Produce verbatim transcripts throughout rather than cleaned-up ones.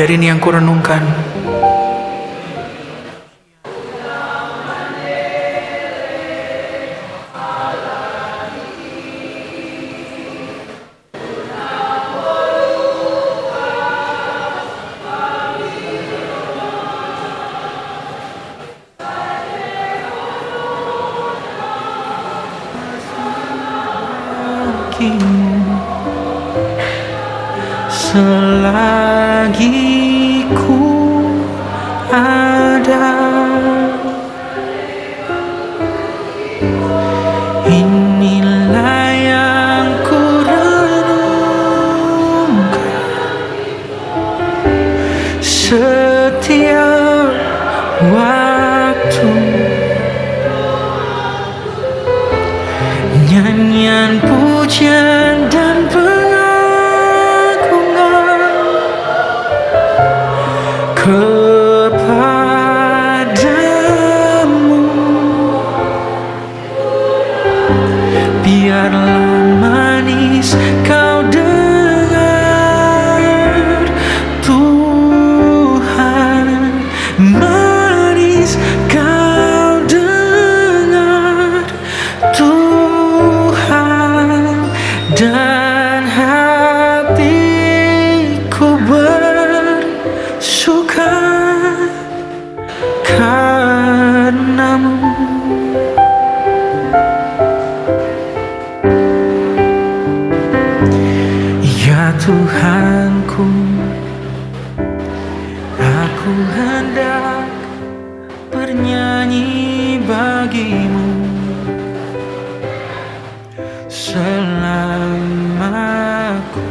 Dari nian kurenungkan. Selagi ku ada, inilah yang ku renungkan setiap waktu. Nyanyian pujian dan pengagungan kepadamu. Biarlah manis kau dengar, Tuhan, manis kau dengar, Tuhan, dan hatiku bersuka karenamu. Ya Tuhanku, aku hendak bernyanyi bagimu selama ku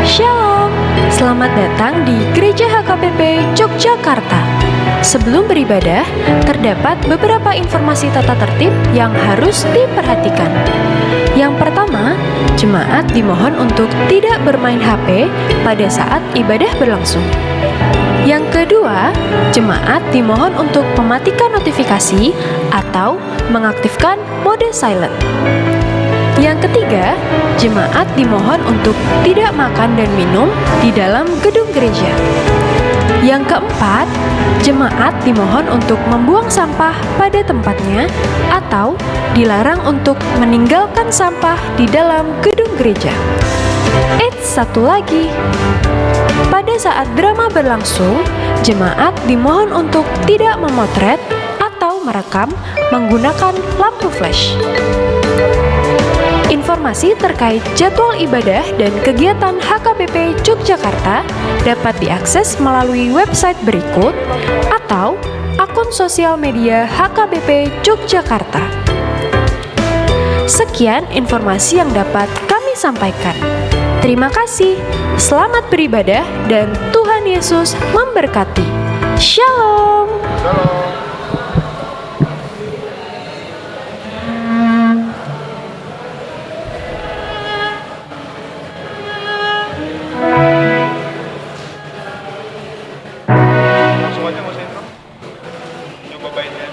Shalom, selamat datang di Gereja H K P P Yogyakarta. Sebelum beribadah, terdapat beberapa informasi tata tertib yang harus diperhatikan. Yang pertama, jemaat dimohon untuk tidak bermain H P pada saat ibadah berlangsung. Yang kedua, jemaat dimohon untuk mematikan notifikasi atau mengaktifkan mode silent. Yang ketiga, jemaat dimohon untuk tidak makan dan minum di dalam gedung gereja. Yang keempat, jemaat dimohon untuk membuang sampah pada tempatnya atau dilarang untuk meninggalkan sampah di dalam gedung gereja. Eits, satu lagi. Pada saat drama berlangsung, jemaat dimohon untuk tidak memotret atau merekam menggunakan lampu flash. Informasi terkait jadwal ibadah dan kegiatan H K B P Yogyakarta dapat diakses melalui website berikut atau akun sosial media H K B P Yogyakarta. Sekian informasi yang dapat kami sampaikan. Terima kasih. Selamat beribadah dan Tuhan Yesus memberkati. Shalom. Langsung aja, nggak usah intro. Coba baiknya.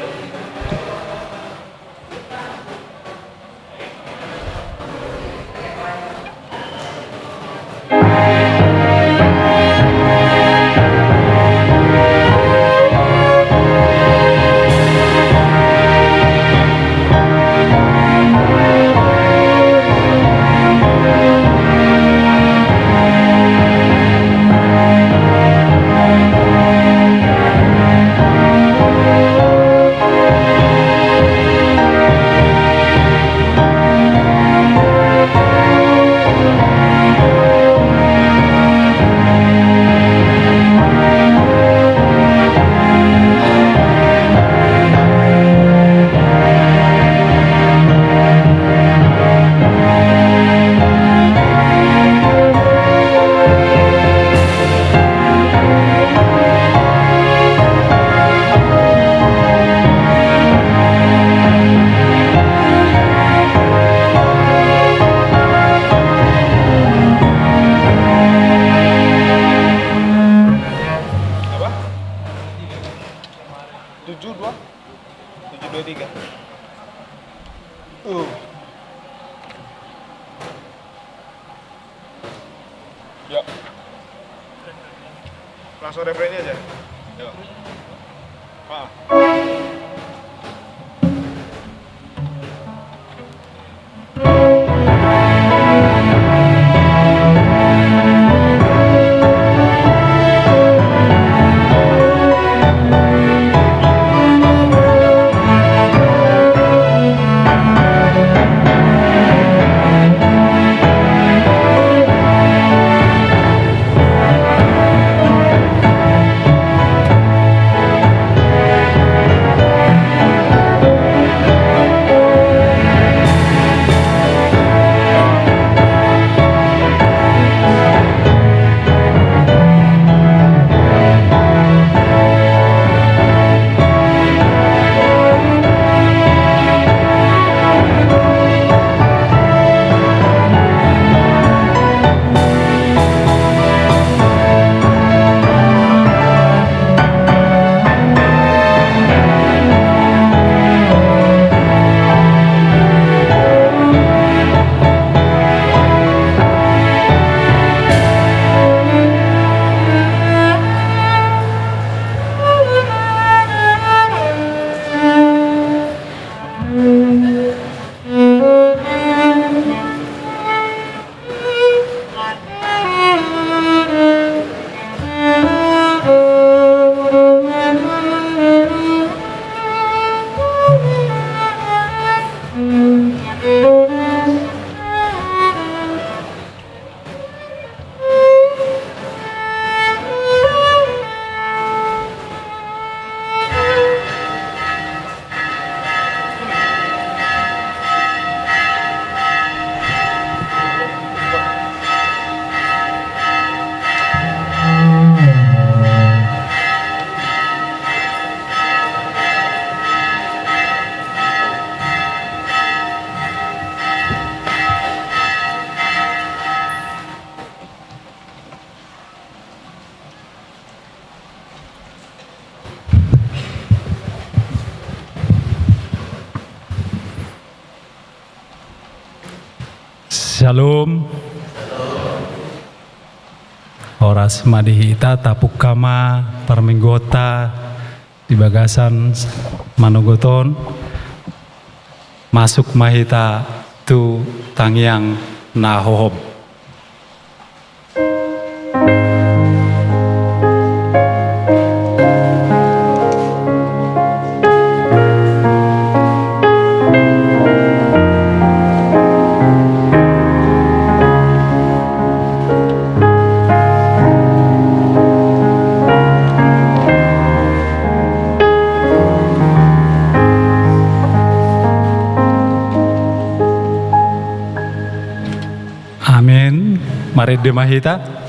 Apa? Tujuh dua? Tujuh dua tiga. Uh. Ya. Langsung refrennya aja. Ya. Ah. Syalom. Horas ma di hita, tapungka ma parmingguonta di bagasan manogot on. Masuk ma hita tu tangiang na hohom. Amen. Marende ma hita.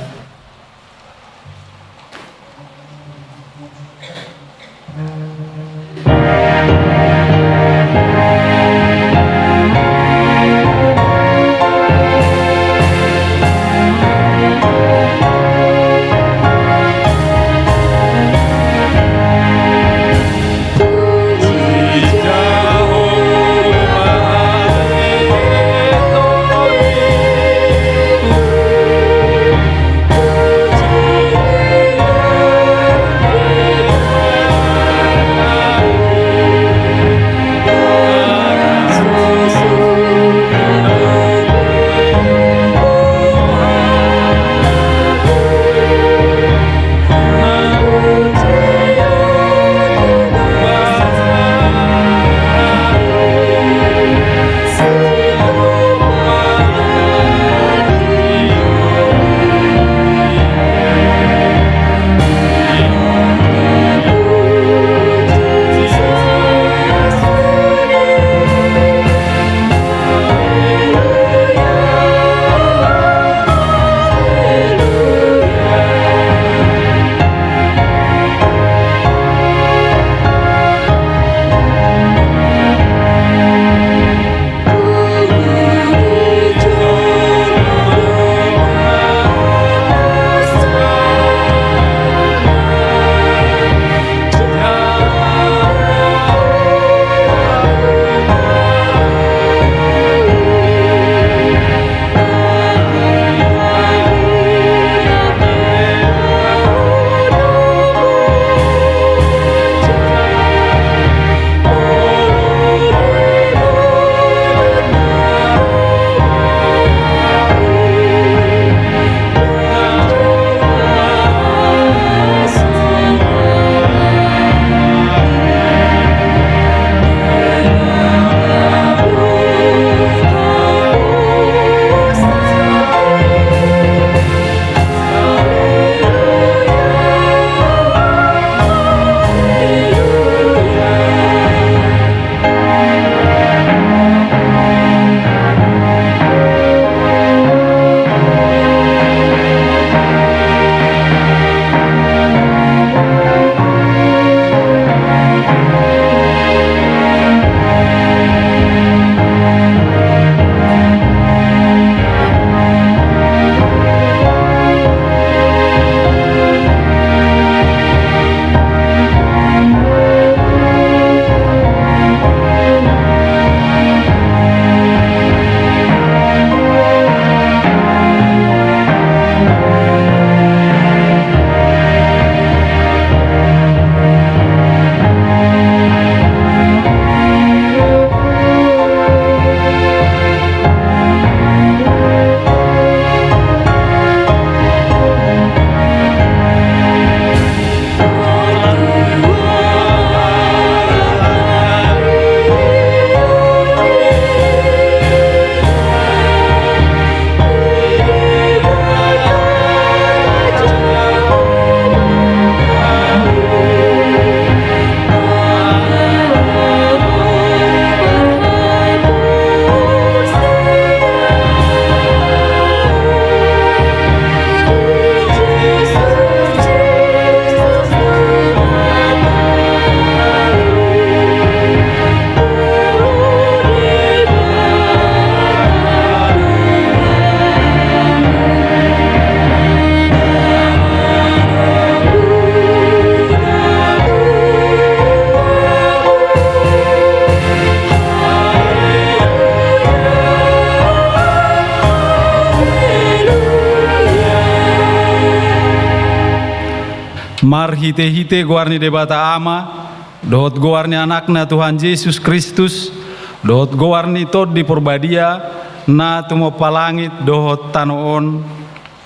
Marhite-hite goar ni Debata Ama, dohot goar ni Anakna Tuhan Jesus Kristus, dohot goar ni Tondi Porbadia, na tumompa langit dohot tano on.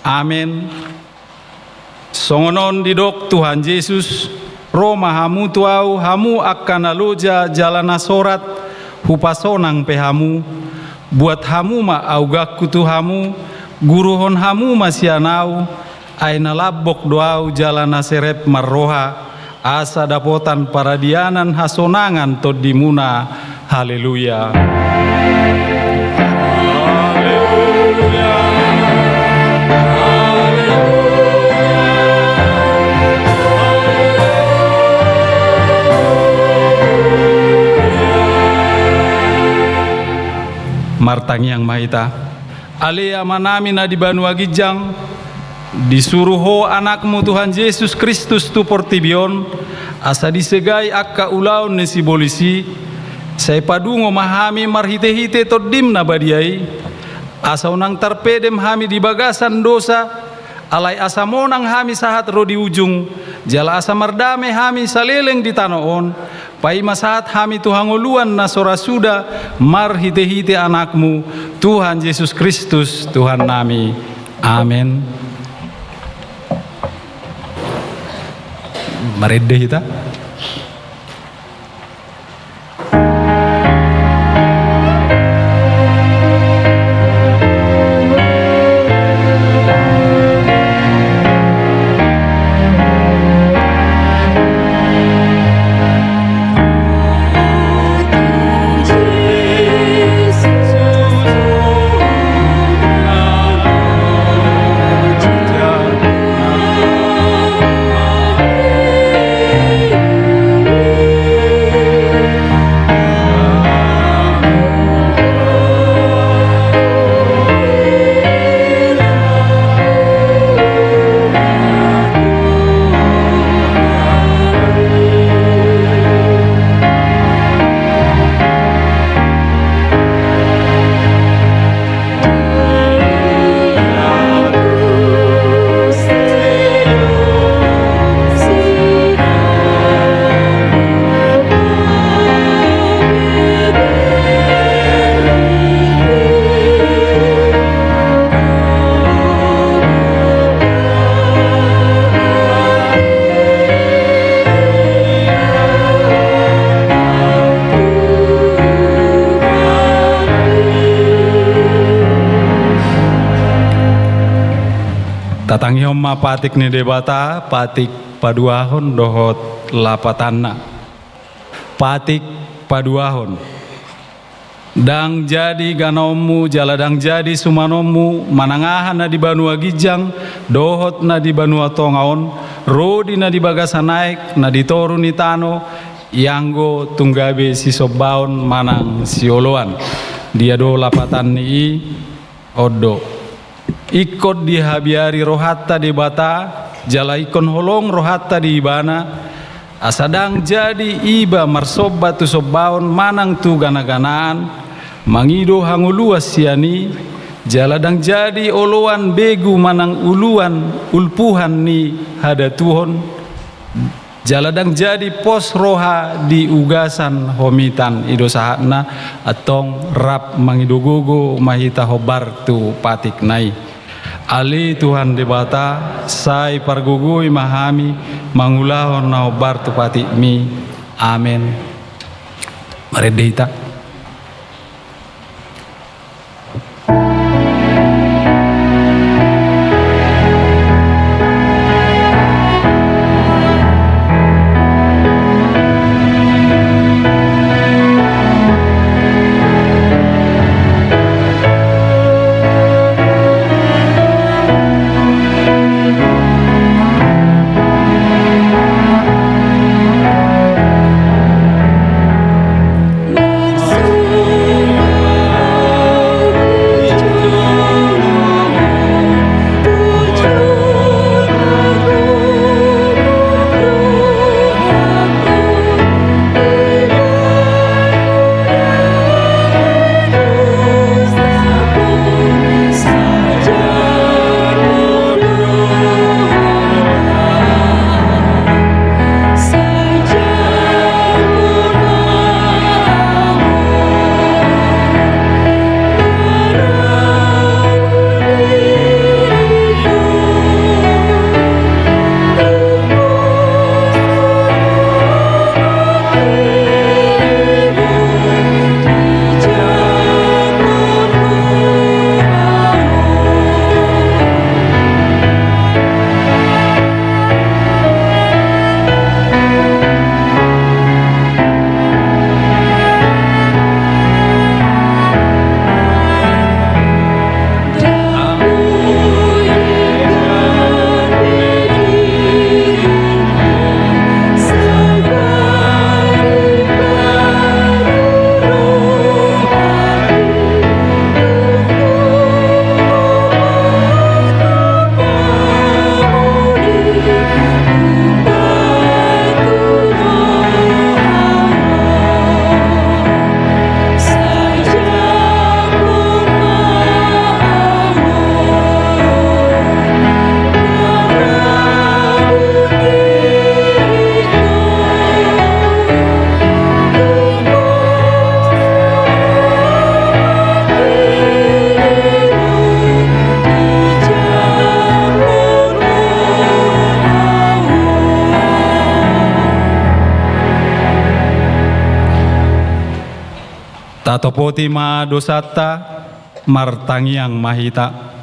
Amen. Songon on didok Tuhan Jesus: Ro ma hamu tu Ahu, hamu angka na loja jala na sorat, hupasonang pe hamu. Buat hamu ma auganku tu hamu, guruhon hamu ma sian Ahu, ai na lambok do Ahu jala na serep marroha, asa dapotan paradianan hasonangan tondimuna. Haleluya. Martangiang ma hita. Ale Amanami na di banua ginjang, disuru Ho Anakmu Tuhan Jesus Kristus tu portibi on, asa disegai angka ulaon ni sibolis i, sai padungo ma hami marhite-hite Tondim na badia i, asa unang tarpedem hami di bagasan dosa, alai asa monang hami sahat ro di ujung, jala asa mardame hami saleleng di tano on, paima sahat hami tu hangoluan na so ra suda marhite-hite Anakmu, Tuhan Jesus Kristus, Tuhannami. Amen. Marende hita. Tatangihon ma patik ni Debata, patik paduahon dohot lapatanna. Patik paduahon. Ndang jadi ganaonmu jala ndang jadi sumanonmu manang aha na di banua ginjang dohot na di banua tonga on, ro di na di bagasan aek, na di toru ni tano, ianggo tung gabe sisombaon manang sioloan. Dia do lapatan ni i? On do. Ingkon dihabiari rohanta Debata, jala ingkon holong rohanta di Ibana, asa ndang jadi iba marsomba tu sombaon manang tu gana-ganaan, mangido hangoluan sian i, jala ndang jadi oloan begu manang uluan ulpuhan ni hadatuhon, jala ndang jadi pos roha di ugasan homitan. I do sahatna, antong rap mangido gogo ma hita hombar tu patikna i. Ale Tuhan Debata, sai pargogoi ma hami mangulahon na hombar tu patikmi. Amen. Marende hita. Totopoti ma dosanta, martangiang ma hita.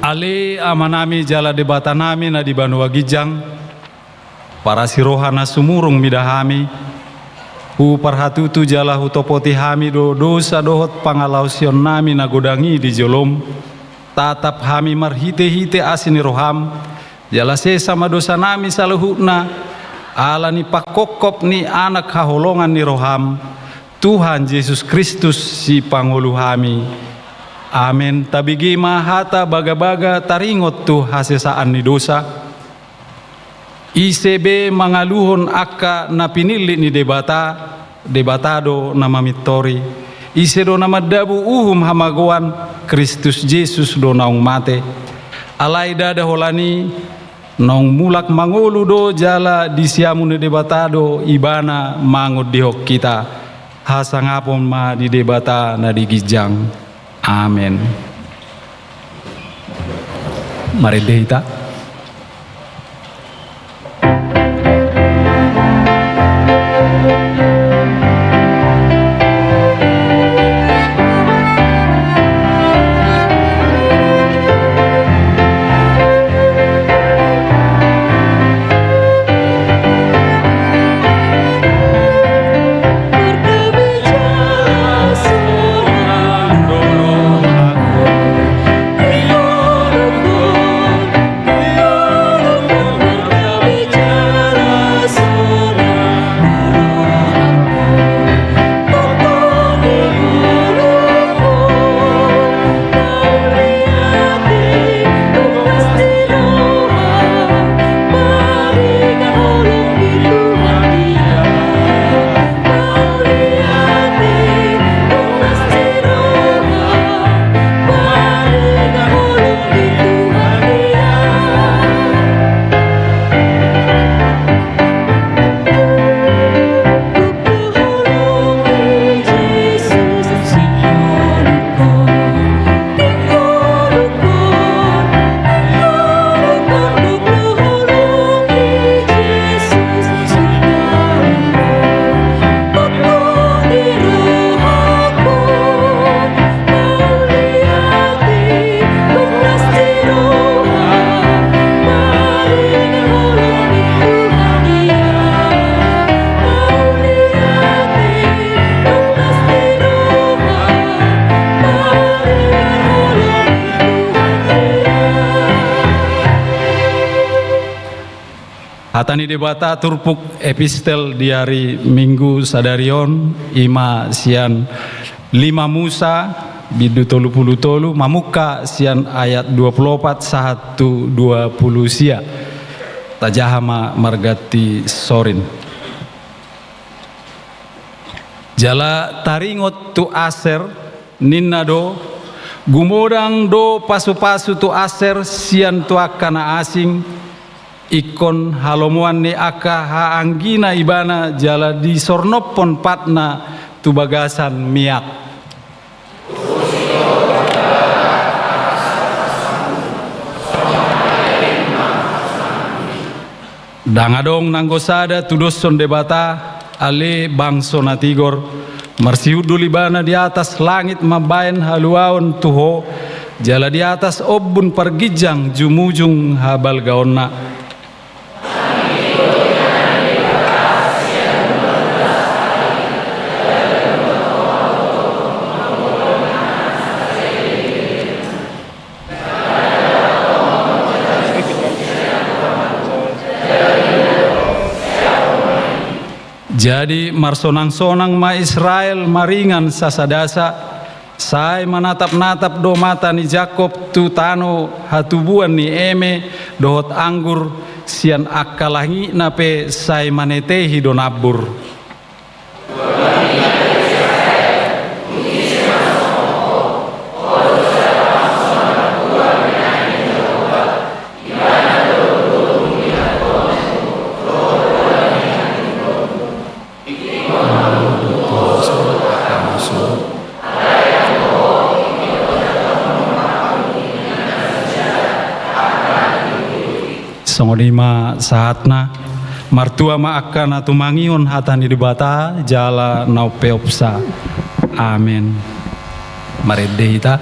Ale Amanami jala Debatanami na di banua ginjang, parasi roha na sumurung mida hami, huparhatutu jala hutopoti hami do dosa dohot pangalaosionnami na godang i di jolom, tatap hami marhitehite asi ni roham, jala sesa ma dosanami saluhutna, ala ni pangkophop ni Anak haholongan ni roham, Tuhan Jesus Kristus Sipangolu hami. Amen. Tabege ma hata bagabaga taringot tu hasesaan ni dosa. Ise be mangaluhon angka na pinillit ni Debata, Debata do na mamintori. Ise do na mandabu uhum hamagoan, Kristus Jesus do naung mate. Alai ndada holan i, naung mulak mangolu do jala di siamun ni Debata do Ibana mangondihon hita. Hasangapon ma di Debata na di ginjang. Amen. Marende hita. Hata ni Debata turpuk epistel di ari Minggu sadari on, i ma sian lima Musa, bindu tolu pulu tolu, mamungka sian ayat dua pulu opat sahat tu dua pulu sia. Tajaha ma marganti sorin. Jala taringot tu Aser, ninna do, gumodang do pasupasu tu Aser sian tu angka na asing, ingkon halomoan ni angka haanggina ibana jala disornophon patna tu bagasan miak. Ndang adong nanggo sada tudoshon Debata, ale bangso na tigor, marsihundul ibana di atas langit mambahen haluaon tu ho, jala di atas ombun parginjang jumujung habalgaonna. Jadi marsonang-sonang ma Israel maringan sasadasa, sai manatap-natap do mata ni Jakkob tu tano hatubuan ni eme dohot anggur, sian angka langitna pe sai manetehi do nambur. Songon i ma sahatna. Martua ma angka na tumangihon hata ni Debata jala na umpeopsa. Amen. Marende hita.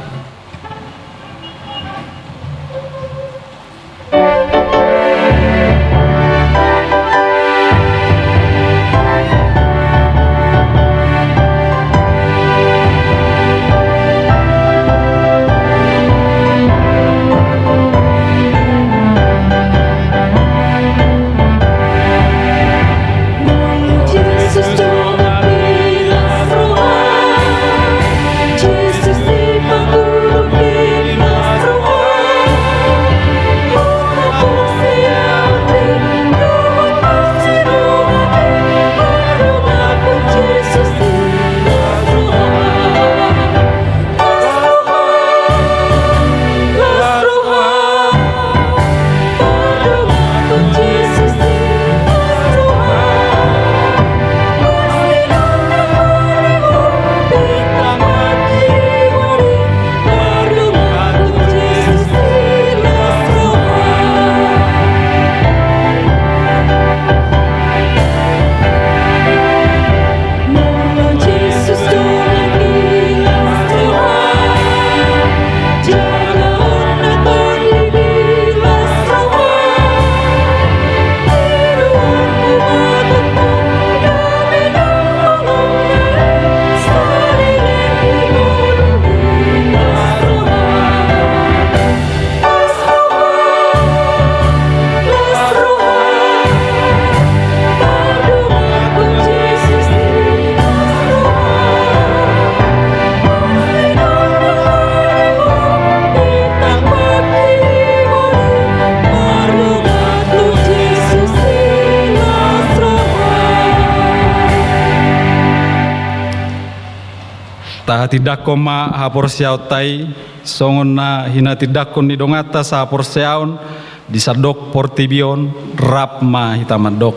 Tahatindangkon ma haporseaonta i, songon na hinatindangkon ni donganta sahaporseaon di sandok portibi on. Rap ma hita mandok.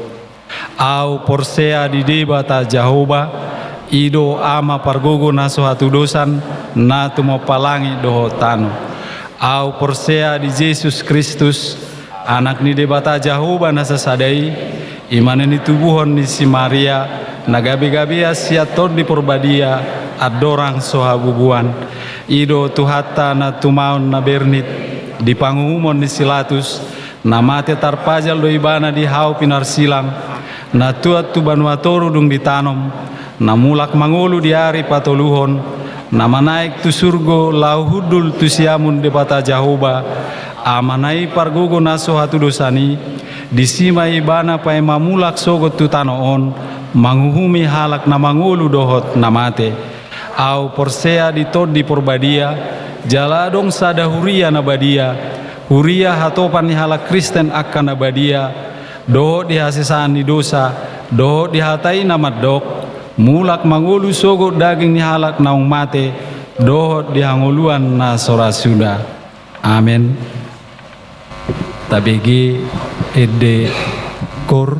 Ahu porsea di Debata Jahowa, i do Ama pargogo na so hatudosan, na tumompa langit dohot tano. Ahu porsea di Jesus Kristus, Anak ni Debata Jahowa na sasada i, i ma na nitubuhon ni si Maria, na gabe-gabean sian Tondi Porbadia, andorang so habubuan. I do Tuhanta na tumaon na bernit, di panguhumon ni si Latus, na mate tarpajal do Ibana di hau pinarsilang, na tuat tu banua toru dung ditanom, na mulak mangolu di ari patoluhon, na manaek tu surgo laho hundul tu siamun Debata Jahowa, Amana i pargogo na so hatudosan i, disi ma Ibana paima mulak sogot tu tano on, manguhumi halak na mangolu dohot na mate. Ahu porsea di Tondi Porbadia, jala adong sada huria na badia, huria hatopan ni halak Kristen angka na badia, dohot di hasesaan ni dosa, dohot di hata i na mandok, mulak mangolu sogot daging ni halak naung mate, dohot di hangoluan na so ra suda. Amen. Tabege ende koor.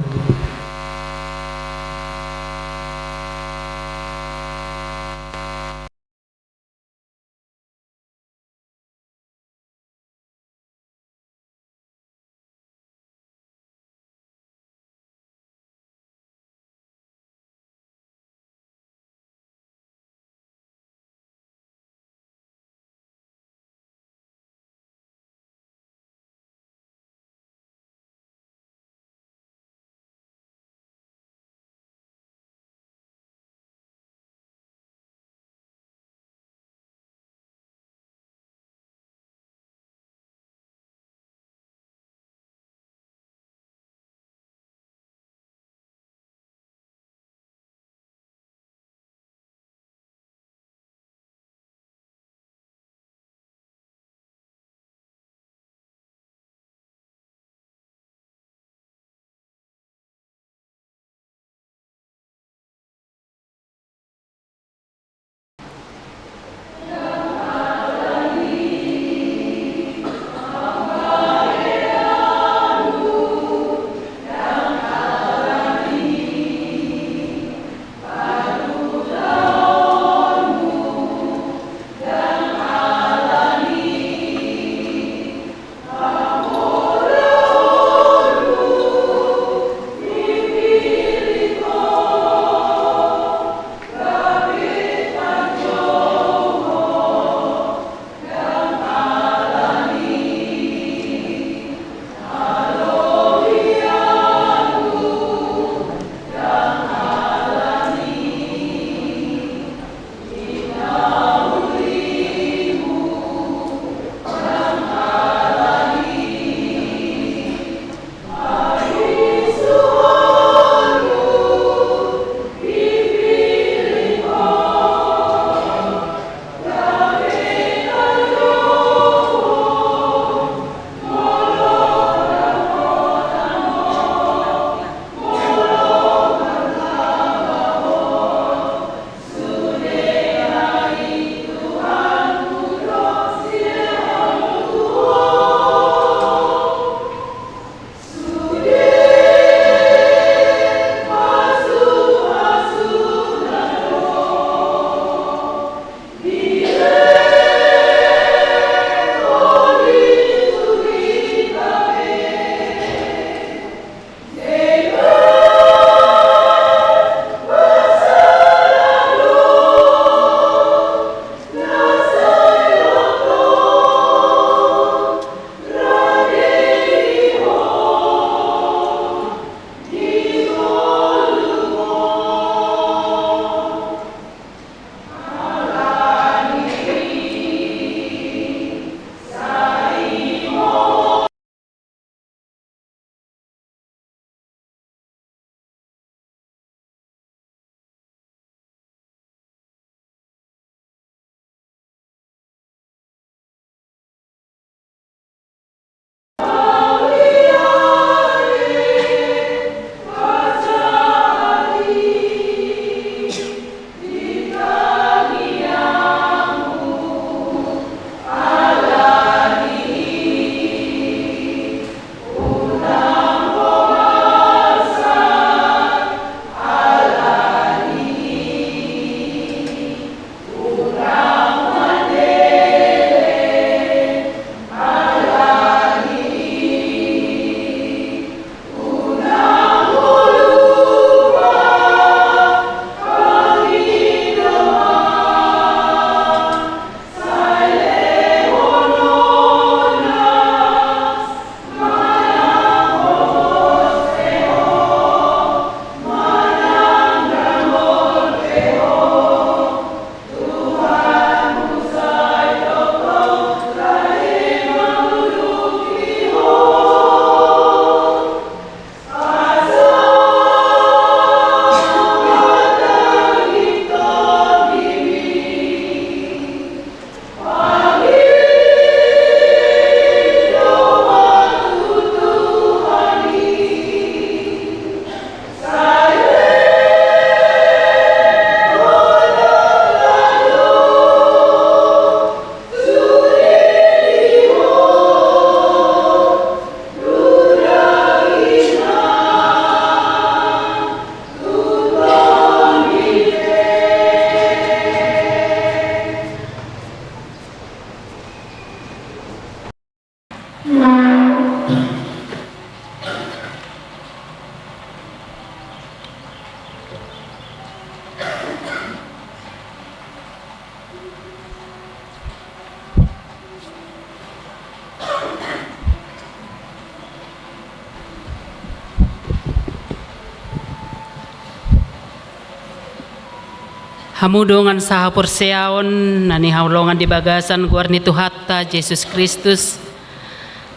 Hamu dongan sahaporseaon na hinaholongan di bagasan goar ni Tuhanta Jesus Kristus,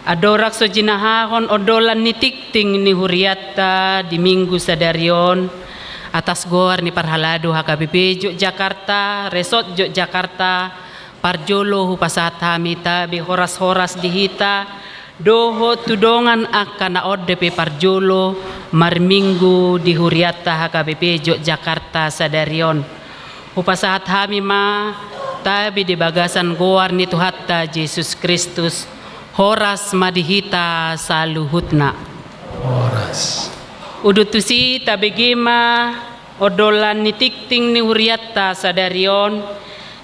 andorang so jinahahon ondolan ni tingting ni hurianta di Minggu sadari on, atas goar ni parhalado H K B P Yogyakarta, Resort Yogyakarta, parjolo hupasahat hami tabe horas-horas di hita, dohot tu dongan angka na on dope parjolo marminggu di hurianta H K B P Yogyakarta sadari on. Hupasahat hami ma tabe di bagasan goar ni Tuhanta Jesus Kristus, horas ma di hita saluhutna. Horas. Udut tusi tabege ma ondolan ni tingting ni hurianta sadari on,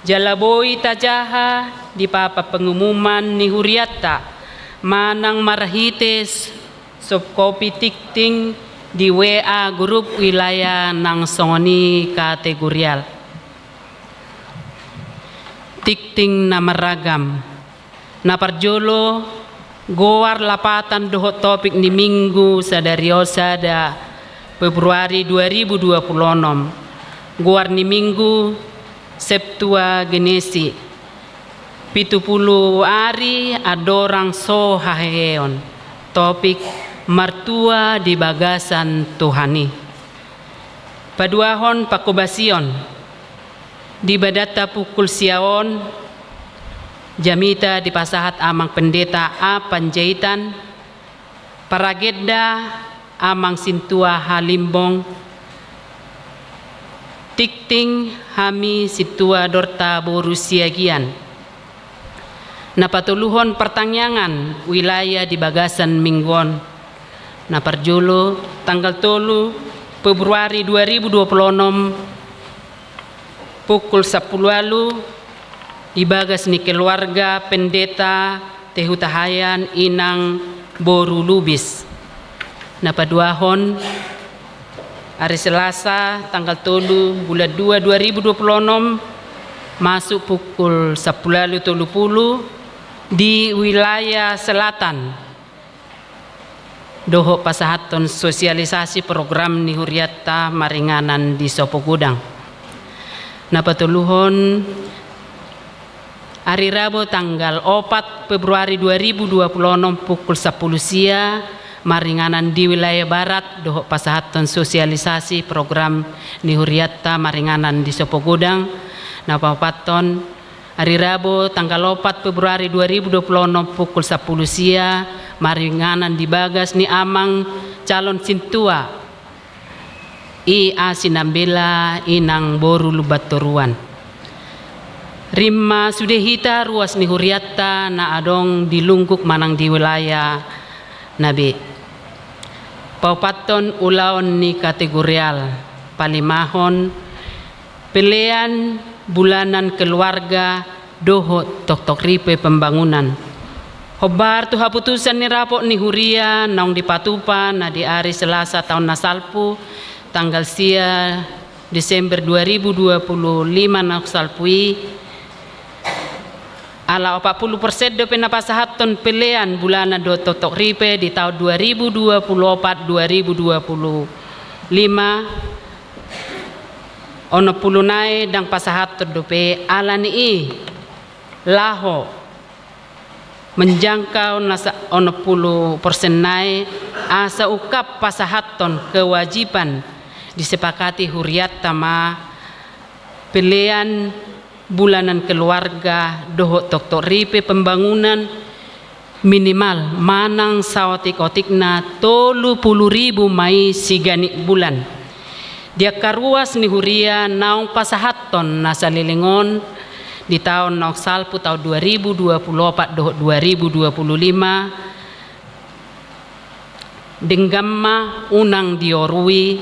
jala boi tajaha di papan pengumuman ni hurianta, manang marhite soft copy tingting di W A grup wilayah nang songon i kategorial. Tingting na marragam. Na parjolo, goar lapatan dohot topik ni Minggu sadari on, sada Februari dua ribu dua puluh enam. Goar ni Minggu, Septuagenesi. Pitu pulu ari andorang so haheheon. Topik, martua di bagasan Tuhan i. Paduahon pangkobasion. Di badanta pukul sia on, jamita dipasahat Amang Pendeta A Panjaitan, paragenda Amang Sintua Halimbong, tingting hami sintua Dorta boru Siagian. Na patoluhon partangiangan wilayah di bagasan Minggu on. Na parjolo, tanggal tolu Februari dua ribu dua puluh enam, pukul sampulu ualu, di bagas ni keluarga Pendeta Te Hutahaean inang boru Lubis. Na paduahon, ari Selasa, tanggal tolu bulan dua dua ribu dua puluh enam, masuk pukul sampulu ualu tolu pulu di wilayah selatan. Dohot pasahathon sosialisasi program ni hurianta maringanan di Sopogodang. Na patoluhon, ari Rabu tanggal opat Februari dua ribu dua puluh enam pukul sampulu sia, maringanan di wilayah barat, dohot pasahathon sosialisasi program ni hurianta maringanan di Sopogodang. Na paopathon, ari Rabu tanggal opat Februari dua ribu dua puluh enam pukul sampulu sia, maringanan di bagas ni Amang calon sintua I A Sinambela inang boru Lumbantoruan. Rim ma sude hita ruas ni hurianta na adong di lungkuk manang di wilayah na be. Paopathon, ulaon ni kategorial. Palimahon, pelean bulanan keluarga dohot toktok ripe pembangunan. Hombar tu haputusan ni rapot ni huria naung dipatupa na di ari Selasa taon na salpu, tanggal sia Desember dua ribu dua puluh lima naung salpu i, ala opat pulu persen dope na pasahathon pelean bulanan dohot toktok ripe di taon dua ribu dua puluh opat dua ribu dua puluh lima, onom pulu nai ndang pasahathon dope. Ala ni i, laho menjangkau na sa-, onom pulu persen nai, asa ungkap pasahathon kewajiban disepakati hurianta ma pelean bulanan keluarga dohot toktok ripe pembangunan minimal manang saotik-otikna tolu pulu ribu ma i siganit bulan. Di angka ruas ni huria naung pasahathon na saleleng on di taon naung salpu, taon dua ribu dua puluh opat dohot dua ribu dua puluh lima, denggan ma unang diorui,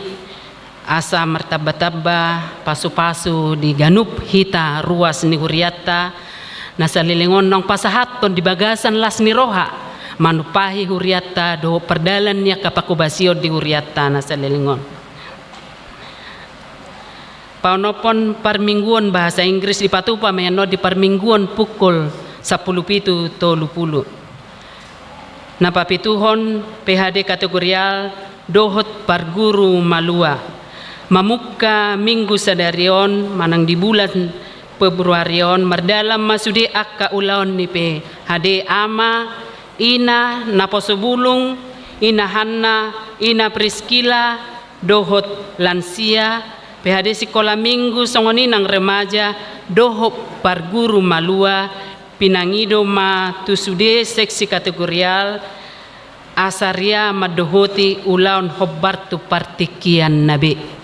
asa martamba-tamba pasu-pasu di ganup hita ruas ni hurianta na saleleng on naung pasahathon di bagasan las ni roha manumpahi hurianta dohot pardalan ni angka pangkobasion di hurianta na saleleng on. Paonomhon parmingguon bahasa Inggris dipatupa ma i annon di parmingguon pukul sampulu pitu tolu pulu. Na papituhon, P H D kategorial dohot parguru malua. Mamungka minggu sadari on manang di bulan Februari on, mardalan ma sude angka ulaon ni P H D, ama, ina, naposo bulung, ina Hanna, ina Priskila, dohot lansia, P H D sikola minggu, songon i nang remaja, dohot parguru malua, pinangido ma tu sude seksi kategorial, asa ria mandohoti ulaon hombar tu partingkian na be.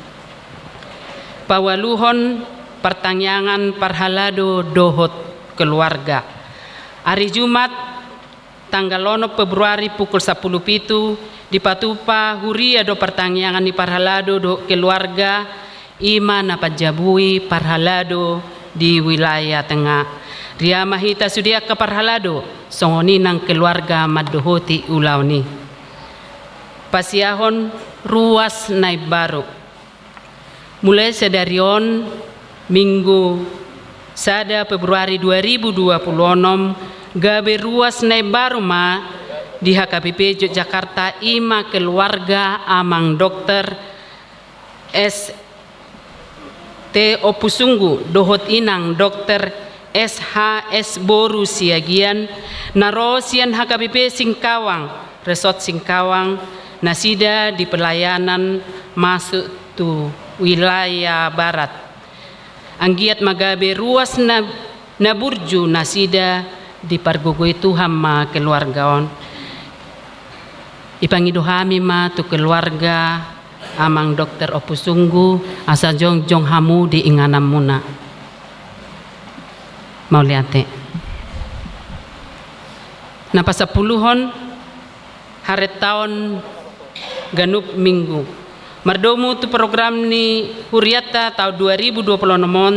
Paualuhon partangiangan parhalado dohot keluarga. Ari Jumat, tanggal onom Februari pukul sampulu pitu, dipatupa huria do partangiangan ni parhalado dohot keluarga, i ma na panjabui parhalado di wilayah Tengah. Ria ma hita sude angka parhalado, songon i nang keluarga mandohoti ulaon i. Pasiahon ruas na imbaru. Mulai sadari on, Minggu sada Februari dua ribu dua puluh onom, gabe ruas na imbaru ma di H K B P Yogyakarta, i ma keluarga Amang Dokter S T Ompusunggu dohot Inang Dokter S H S boru Siagian, na ro sian H K B P Singkawang, Resort Singkawang, nasida di pelayanan masuk tu wilayah barat. Anggiat ma gabe ruas na, na burju nasida, dipargogoi Tuhan ma keluarga on. Ipangido hami ma tu keluarga Amang Dokter Ompusunggu, asa jongjong hamu di ingananmuna. Mauliate. Na pasampuluhon, harentaon ganup minggu. Mardomu tu program ni hurianta taon dua ribu dua puluh onom on,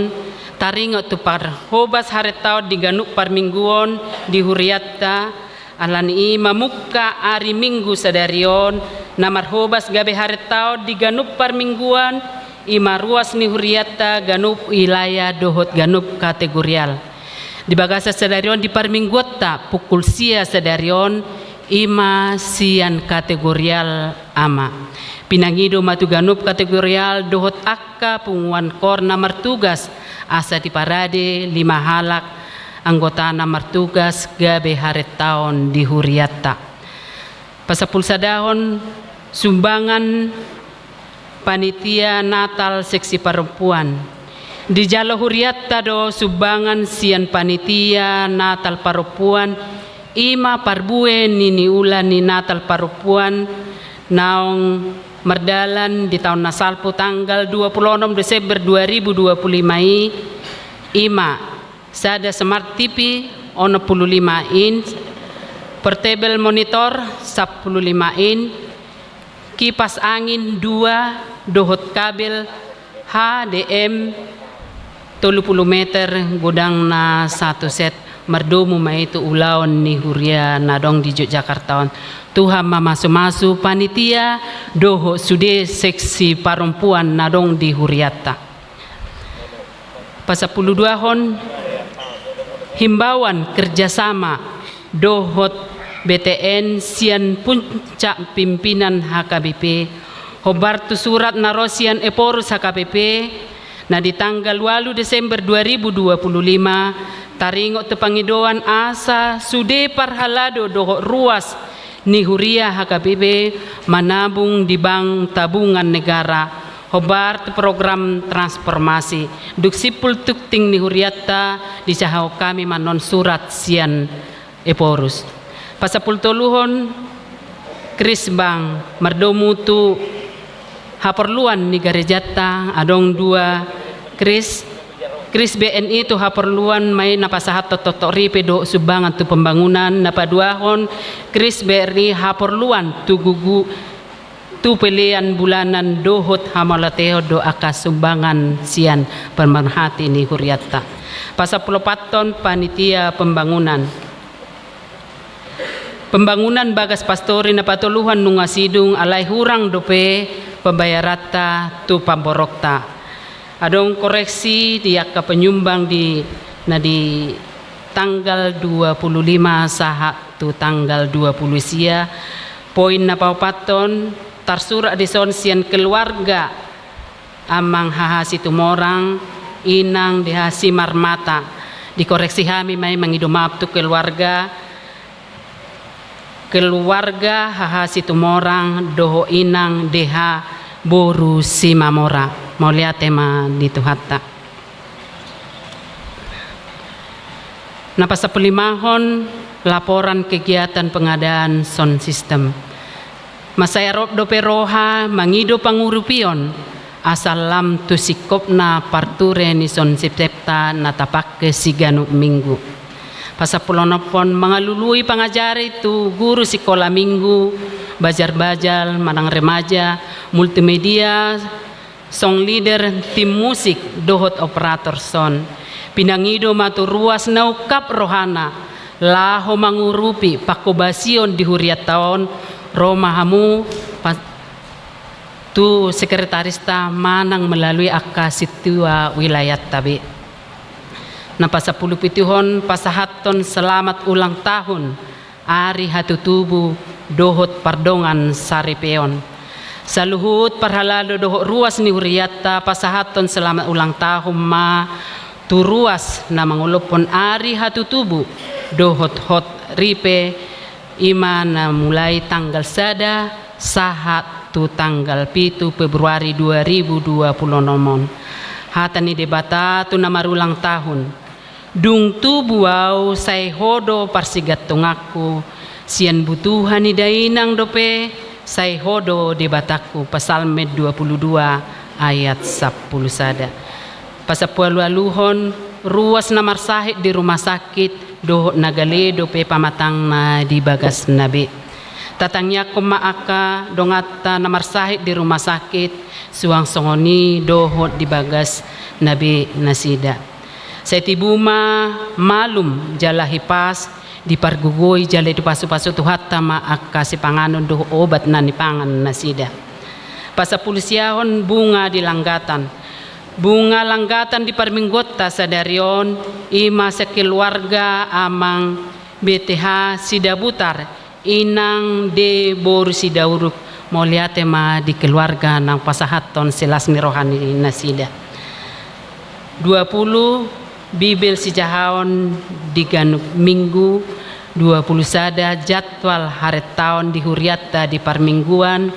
taringot tu parhobas harentaon di ganup parmingguon di hurianta, alani i mamungka ari Minggu sadari on, na marhobas gabe harentaon di ganup parmingguan, i ma ruas ni hurianta ganup wilayah dohot ganup kategorial. Di bagasan sadari on di parmingguanta pukul sia sadari on, i ma sian kategorial A ma. Pinangido ma tu ganup kategorial dohot angka punguan kor na martugas, asa diparade lima halak anggota na martugas gabe harentaon di hurianta. Pasampulu sadahon, sumbangan panitia Natal seksi parompuan. Dijalo hurianta do sumbangan sian panitia Natal parompuan, i ma parbue ni niula ni Natal parompuan naung mardalan di taon na salpu tanggal dua puluh onom Desember dua ribu dua puluh lima i, i ma sada smart T V onom puluh lima inch, portable monitor sampulu lima inch, kipas angin dua dohot kabel H D M tolu puluh meter godangna satu set. Mardomu ma i tu ulaon ni huria na adong di Yogyakarta on. Tuhan ma masu-masu panitia dohot sude seksi parompuan na adong di hurianta. Pasampulu duahon, himbauan kerjasama dohot B T N sian puncak pimpinan H K B P, hombar tu surat na ro sian Ephorus H K B P, na di tanggal ualu Desember dua ribu dua puluh lima, taringot tu pangidoan asa sude parhalado dohot ruas ni huria H K B P manabung di Bank Tabungan Negara, hombar tu program transformasi. Dung simpul tukting ni hurianta, dijaha hami ma annon surat sian Ephorus. Pasampulu toluhon, Krisbank, mardomu tu haporluan ni garejanta, adong dua kris, kris B N I tu haporluan ma i na pasahathon toktok ripe dohot sumbangan tu pembangunan, na paduahon kris B R I haporluan tu gugu, tu pelean bulanan dohot hamauliatehon dohot angka sumbangan sian pemerhati ni hurianta. Pasampulu opathon, panitia pembangunan. Pembangunan bagas pastori na patoluhon nunga sidung, alai hurang dope pembayaranta tu pamborokta. Adong koreksi di angka penyumbang di, na di tanggal dua puluh lima sahat tu tanggal dua puluh sia. Poin na paopathon, tarsurat dison sian keluarga Amang H H Situmorang, Inang D H Simarmata. Dikoreksi hami ma i, mangido maaf tu keluarga, keluarga H H Situmorang dohot Inang D H boru Simamora. Mauliate ma di Tuhanta. Na pasampululimahon, laporan kegiatan pengadaan sound system. Mansai arop dope roha mangido pangurupion, asa lam tu singkopna parture ni sound systemta na tapake siganup minggu. Pasampuluonomhon, mangalului pangajari tu guru sikola minggu, bajal-bajal, manang remaja, multimedia, song leader, tim musik, dohot operator sound. Pinangido ma tu ruas na ungkap rohana laho mangurupi panghobasion di hurianta on, ro ma hamu pa-, tu sekretarista manang melalui angka sintua wilayahta be. Na pasampulupituhon, pasahathon selamat ulang tahun, ari hatutubu dohot pardongan saripeon. Saluhut parhalado dohot ruas ni hurianta pasahathon selamat ulang tahun ma tu ruas na mangolophon ari hatutubu dohot hot ripe, i ma na mulai tanggal sada sahat tu tanggal pitu Februari dua ribu dua puluh enam on. Hata ni Debata tu na marulang tahun: Dung tubu ahu, sai Ho do parsigantonganku, sian butuha ni dainang dope, sai Ho do Debatangku. Psalmen dua puluh dua ayat sampulu sada. Pasampuluualuhon, ruas na marsahit di rumah sakit dohot na gale dope pamatangna di bagasna be. Tatangiangkon ma angka donganta na marsahit di rumah sakit, suang songon i dohot di bagasna be nasida. Sai tibu ma malum jala hipas, dipargogoi jala dipasupasu Tuhanta ma angka sipanganon dohot obat na nipangan nasida. Pasampulusiahon, bunga di langgatan. Bunga langgatan di parmingguonta sadari on, i ma sekeluarga Amang B T H Sidabutar, Inang D boru Sidauruk. Mauliate ma di keluarga naung pasahathon silas ni roha ni nasida. Dua puluh, Bibel sijahaon di ganup minggu. Dua puluh sada, jadwal harentaon di hurianta di parmingguan,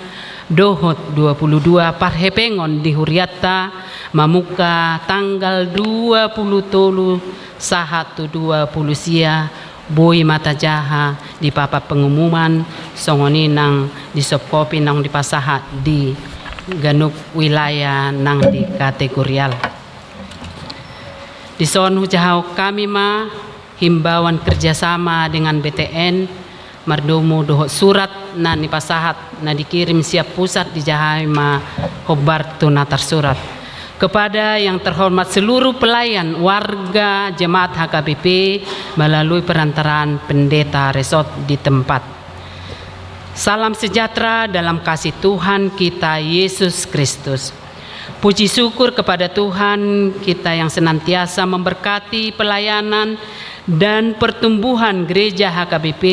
dohot dua puluh dua, parhepengon di hurianta mamungka tanggal dua puluh tolu sahat tu dua puluh sia. Boi ma tajaha di papan pengumuman, songon i nang di soft copy naung dipasahat di ganup wilayah nang di kategorial. Dison hujahahon hami ma himbauan kerjasama dengan B T N, mardomu dohot surat na nipasahat na dikirim sian pusat, dijaha hami ma hombar tu na tarsurat. Kepada yang terhormat seluruh pelayan warga jemaat H K B P melalui perantaraan pendeta resort di tempat. Salam sejahtera dalam kasih Tuhan kita Yesus Kristus. Puji syukur kepada Tuhan kita yang senantiasa memberkati pelayanan dan pertumbuhan gereja H K B P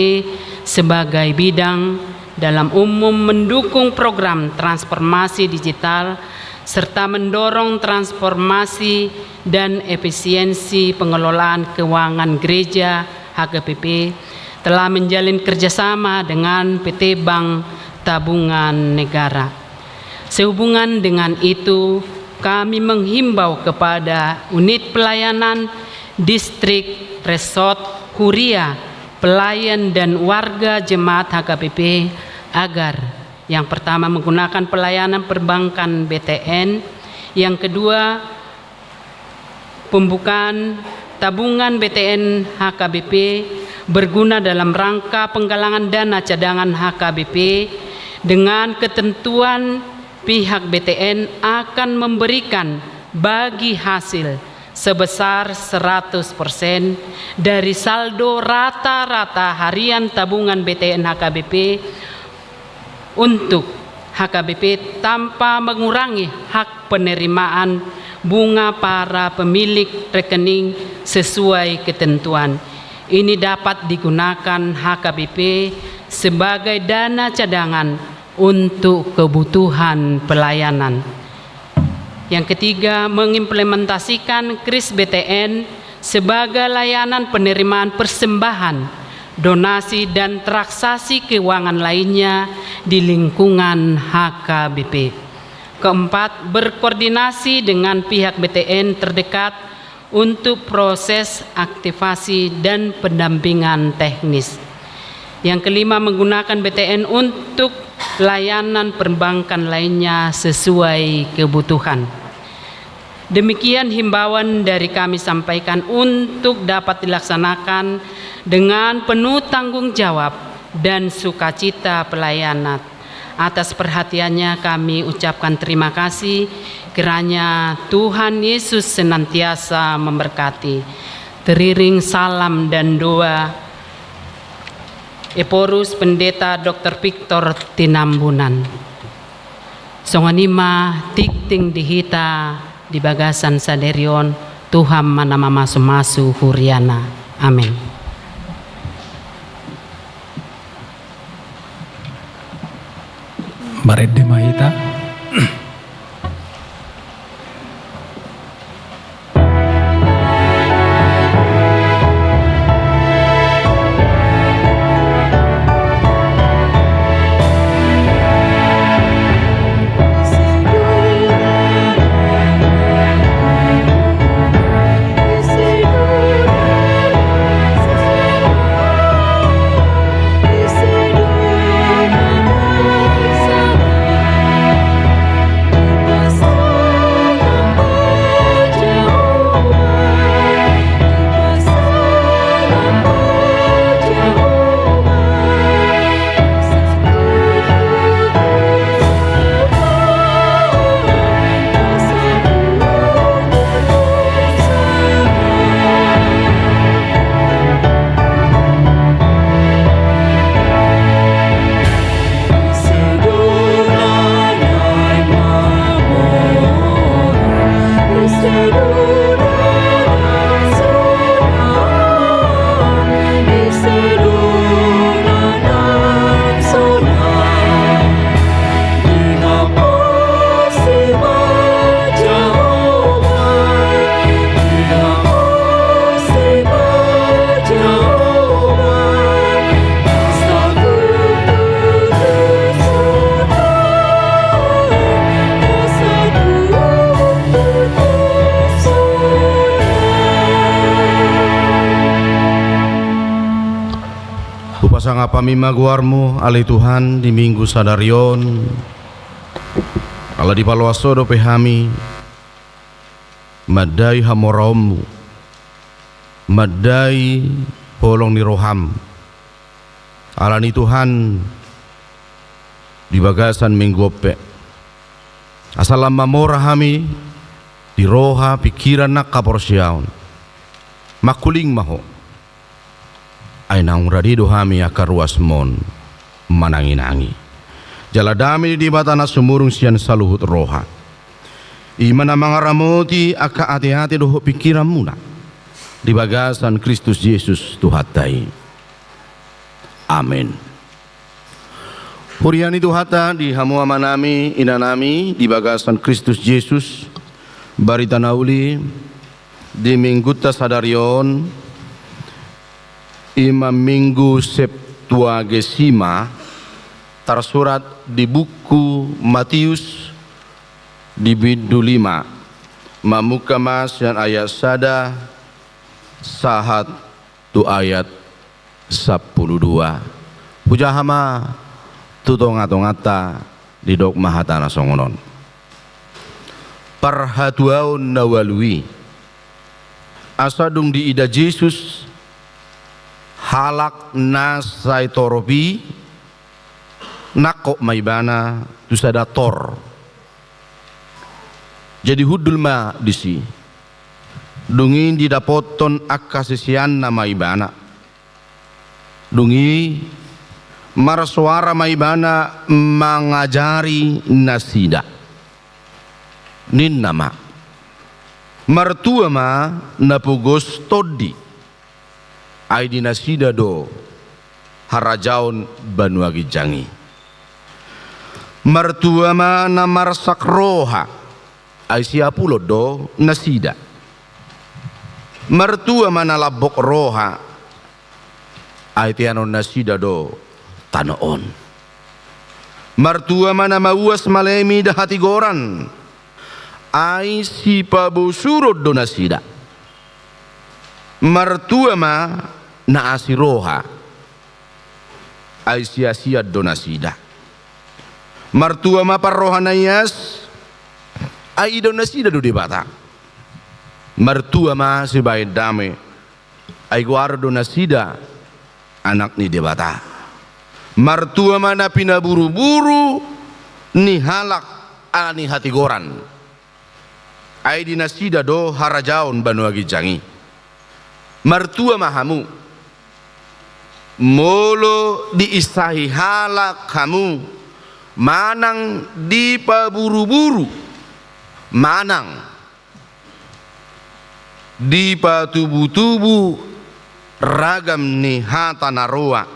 sebagai bidang dalam umum mendukung program transformasi digital serta mendorong transformasi dan efisiensi pengelolaan keuangan gereja H K B P, telah menjalin kerjasama dengan P T Bank Tabungan Negara. Sehubungan dengan itu, kami menghimbau kepada unit pelayanan, distrik, resort, huria, pelayan, dan warga jemaat H K B P agar, yang pertama, menggunakan pelayanan perbankan B T N, yang kedua, pembukaan tabungan B T N H K B P berguna dalam rangka penggalangan dana cadangan H K B P dengan ketentuan pihak B T N akan memberikan bagi hasil sebesar seratus persen dari saldo rata-rata harian tabungan B T N H K B P untuk H K B P tanpa mengurangi hak penerimaan bunga para pemilik rekening sesuai ketentuan. Ini dapat digunakan H K B P sebagai dana cadangan untuk kebutuhan pelayanan. Yang ketiga, mengimplementasikan kris B T N sebagai layanan penerimaan persembahan, donasi, dan transaksi keuangan lainnya di lingkungan H K B P. Keempat, berkoordinasi dengan pihak B T N terdekat untuk proses aktivasi dan pendampingan teknis. Yang kelima, menggunakan B T N untuk layanan perbankan lainnya sesuai kebutuhan. Demikian himbauan dari kami sampaikan untuk dapat dilaksanakan dengan penuh tanggung jawab dan sukacita pelayanan. Atas perhatiannya kami ucapkan terima kasih. Kiranya Tuhan Yesus senantiasa memberkati. Teriring salam dan doa Ephorus Pendeta Doktor Victor Tinambunan. Songon i ma tingting di hita di bagasan sadari on, Tuhan ma na mamasumasu huriana. Amen. Marende ma hita. Hupasangap hami ma goarmu, ale Tuhan, di Minggu sadari on. Ala dipaloas Ho dope hami mandai hamoraonmu, mandai holong ni roham. Alani Tuhan, di bagasan Minggu on pe, asa lam mamora hami di roha, pingkiran nang haporseaon. Mangkuling ma Ho. Ai naung rade do hami angka ruasmon mananginangi. Jala dame ni Debata na sumurung sian saluhut roha, i ma na mangaramoti angka ateate dohot pingkiranmuna di bagasan Kristus Jesus Tuhanta i. Amen. Huria ni Tuhanta, di hamu amanami, inanami, di bagasan Kristus Jesus, barita na uli di Minggunta sadari on, i ma Minggu Septuagesima, tarsurat di buku Matius di bindu lima, mamungka ma sian ayat sada sahat tu ayat sampulu dua. Hujaha ma tu tongatonganta, didok ma hatana songon on. Parhatuaon na ualu i. Asa dung diida Jesus halak na sai torop i, nangkok ma ibana tu sada tor. Jadi hundul ma disi. Dung i didapothon angka siseanna ma ibana. Dung i marsoara ma ibana mangajari nasida. Ninna ma, martua ma na pogos tondi. Ai di nasida do harajaon banua ginjang i. Martua ma na marsak roha, ai siapulon do nasida. Martua ma na lambok roha, ai teanon nasida do tano on. Martua ma na mauas malemi da hatigoran, ai sipabosuron do nasida. Martua ma na asi roha, ai siasian do nasida. Martua ma parroha na ias, ai idaon nasida do Debata. Martua ma sibahen dame, ai goaron do nasida anak ni Debata. Martua ma na pinaburuburu ni halak ala ni hatigoran, ai di nasida do harajaon banua ginjang i. Martua ma hamu, molo diinsahi halak hamu manang dipaburuburu, manang dipatubutubu ragam ni hata na roa,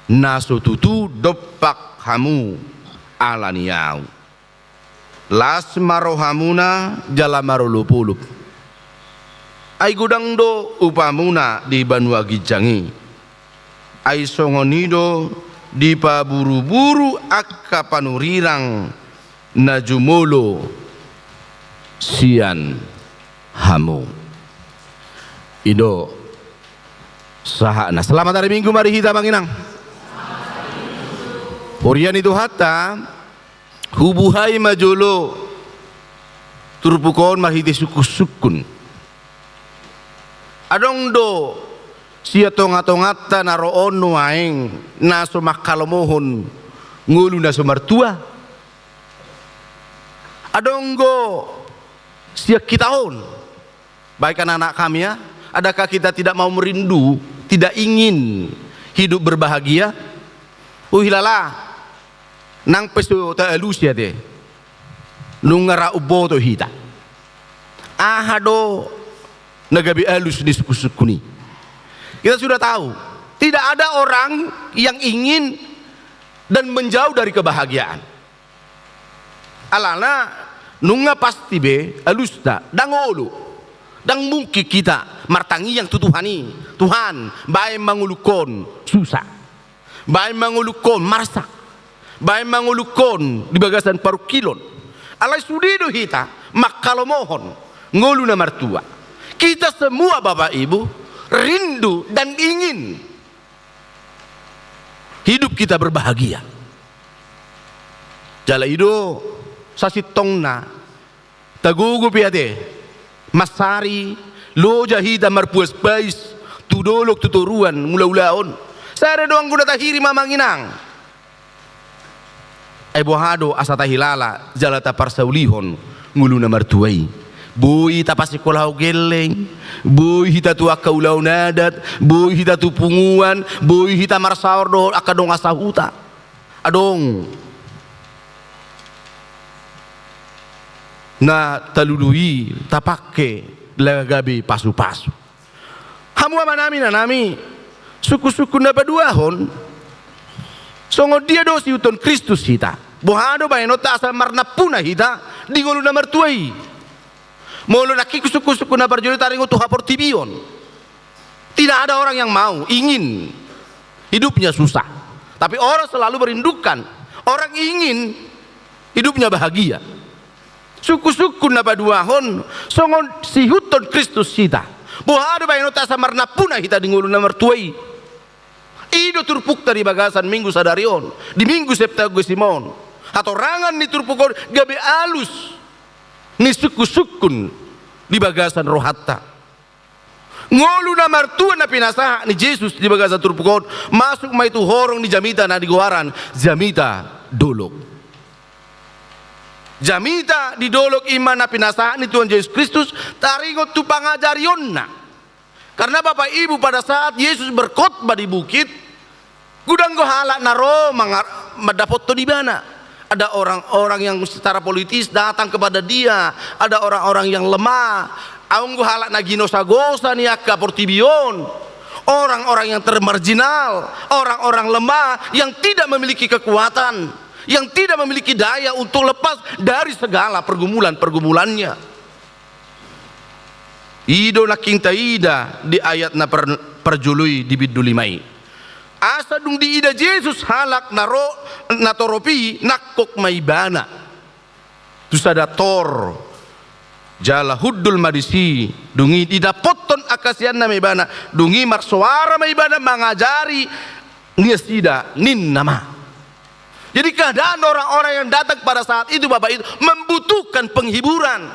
na so tutu dompak hamu ala ni ahu. Las ma rohamuna jala marolopolop. Ai godang do upamuna di banua ginjang i. Ai songon i do dipaburuburu angka panurirang na jumolo sian hamu. I do sahatna. Selamat hari Minggu ma di hita, Amang Inang. Huria ni Tuhanta, hubuhai ma jolo turpuk on marhite sungkunsungkun. Adong do sian tongatonganta na ro on nuaeng na so manghalomohon ngolu na so martua? Adong do sian hita on? Baik anak-anak kami ya, adakah kita tidak mau merindu, tidak ingin hidup berbahagia? Huhilala, nang pe so taalusi ate, nunga ra umboto hita. Aha do na gabe alus ni sungkunsungkun i? Kita sudah tahu, tidak ada orang yang ingin dan menjauh dari kebahagiaan. Alana nunga pasti be alusta, ndang olo, ndang mungkin hita martangiang tu Tuhan i, Tuhan, baen ma ngolungkon susah, baen ma ngolungkon marsak, baen ma ngolungkon di bagasan parungkilon. Alai sude do hita manghalomohon ngolu na martua. Kita semua, Bapak Ibu, rindu dan ingin hidup kita berbahagia. Jala i do sasintongna, tagogo pe ate, mansari loja hita marpuas pais tu dolok tu toruan mulaulaon. Sada do anggo na tahirim, Amang Inang. Ai boha do asa tahilala jala taparsaulihon ngolu na martua i? Boi hita pasingkolahon gelleng, boi hita tu angka ulaon adat, boi hita tu punguan, boi hita marsaor dohot angka dongan sahuta. Adong na talului tapangke laho gabe pasupasu. Hamu amanami, inanami, sungkunsungkun na paduahon, songon dia do siihuthon Kristus hita? Boha do baenonta asa marnampuna hita di ngolu na martua i? Molo nangkin sungkunsungkun na parjolo i taringot tu haportibion. Tidak ada orang yang mau, ingin hidupnya susah. Tapi orang selalu merindukan, orang ingin hidupnya bahagia. Sungkunsungkun na paduahon, songon siihuthon Kristus hita. Boha do baenonta asa marnampuna hita di ngolu na martua i? I do turpukta di bagasan Minggu sadari on, di Minggu Septuagesima on. Hatorangan ni turpuk on gabe alus ni sungkunsungkun di bagasan rohanta. Ngolu na martua na pinasahat ni Jesus di bagasan turpuk on, masuk ma i tu horong ni jamita na nigoaran jamita dolok. Jamita di dolok i ma na pinasahat ni Tuhan Jesus Kristus taringot tu pangajarionna. Karena Bapak Ibu, pada saat Yesus berkhotbah di bukit, godang do halak na ro mangar-, mandapothon ibana. Ada orang-orang yang secara politis datang kepada dia, ada orang-orang yang lemah, adong do halak na ginosagosa ni angka portibi on, orang-orang yang termarginal, orang-orang lemah yang tidak memiliki kekuatan. yang tidak memiliki daya untuk lepas dari segala pergumulan-pergumulannya. I do nangkin taida di ayat na par-, parjolo i di bindu lima i. Asa dung diida Jesus halak na ro-, na torop i, nangkok ma ibana tu sada tor, jala hundul ma disi. Dung i didapothon angka siseanna ma ibana, dung i marsoara ma ibana mangajari nasida, ninna ma. Jadi keadaan orang-orang yang datang pada saat itu, Bapak Ibu, membutuhkan penghiburan,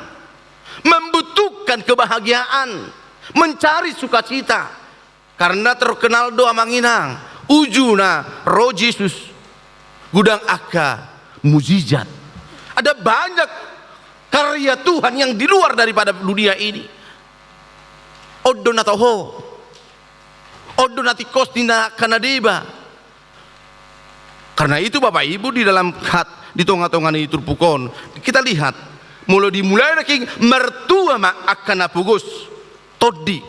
membutuhkan kebahagiaan, mencari sukacita. Karena terkenal do, Amang Inang, ujungna ro Jesus, godang angka mujizat. Ada banyak karya Tuhan yang di luar daripada dunia ini. On do na toho, on do na tingkos ni angka na deba. Karena itu, Bapak Ibu, di dalam hat-, di tonga-tonga ni turpuk on, kita lihat, molo dimulai nangkin, martua ma angka na pogos, tondi.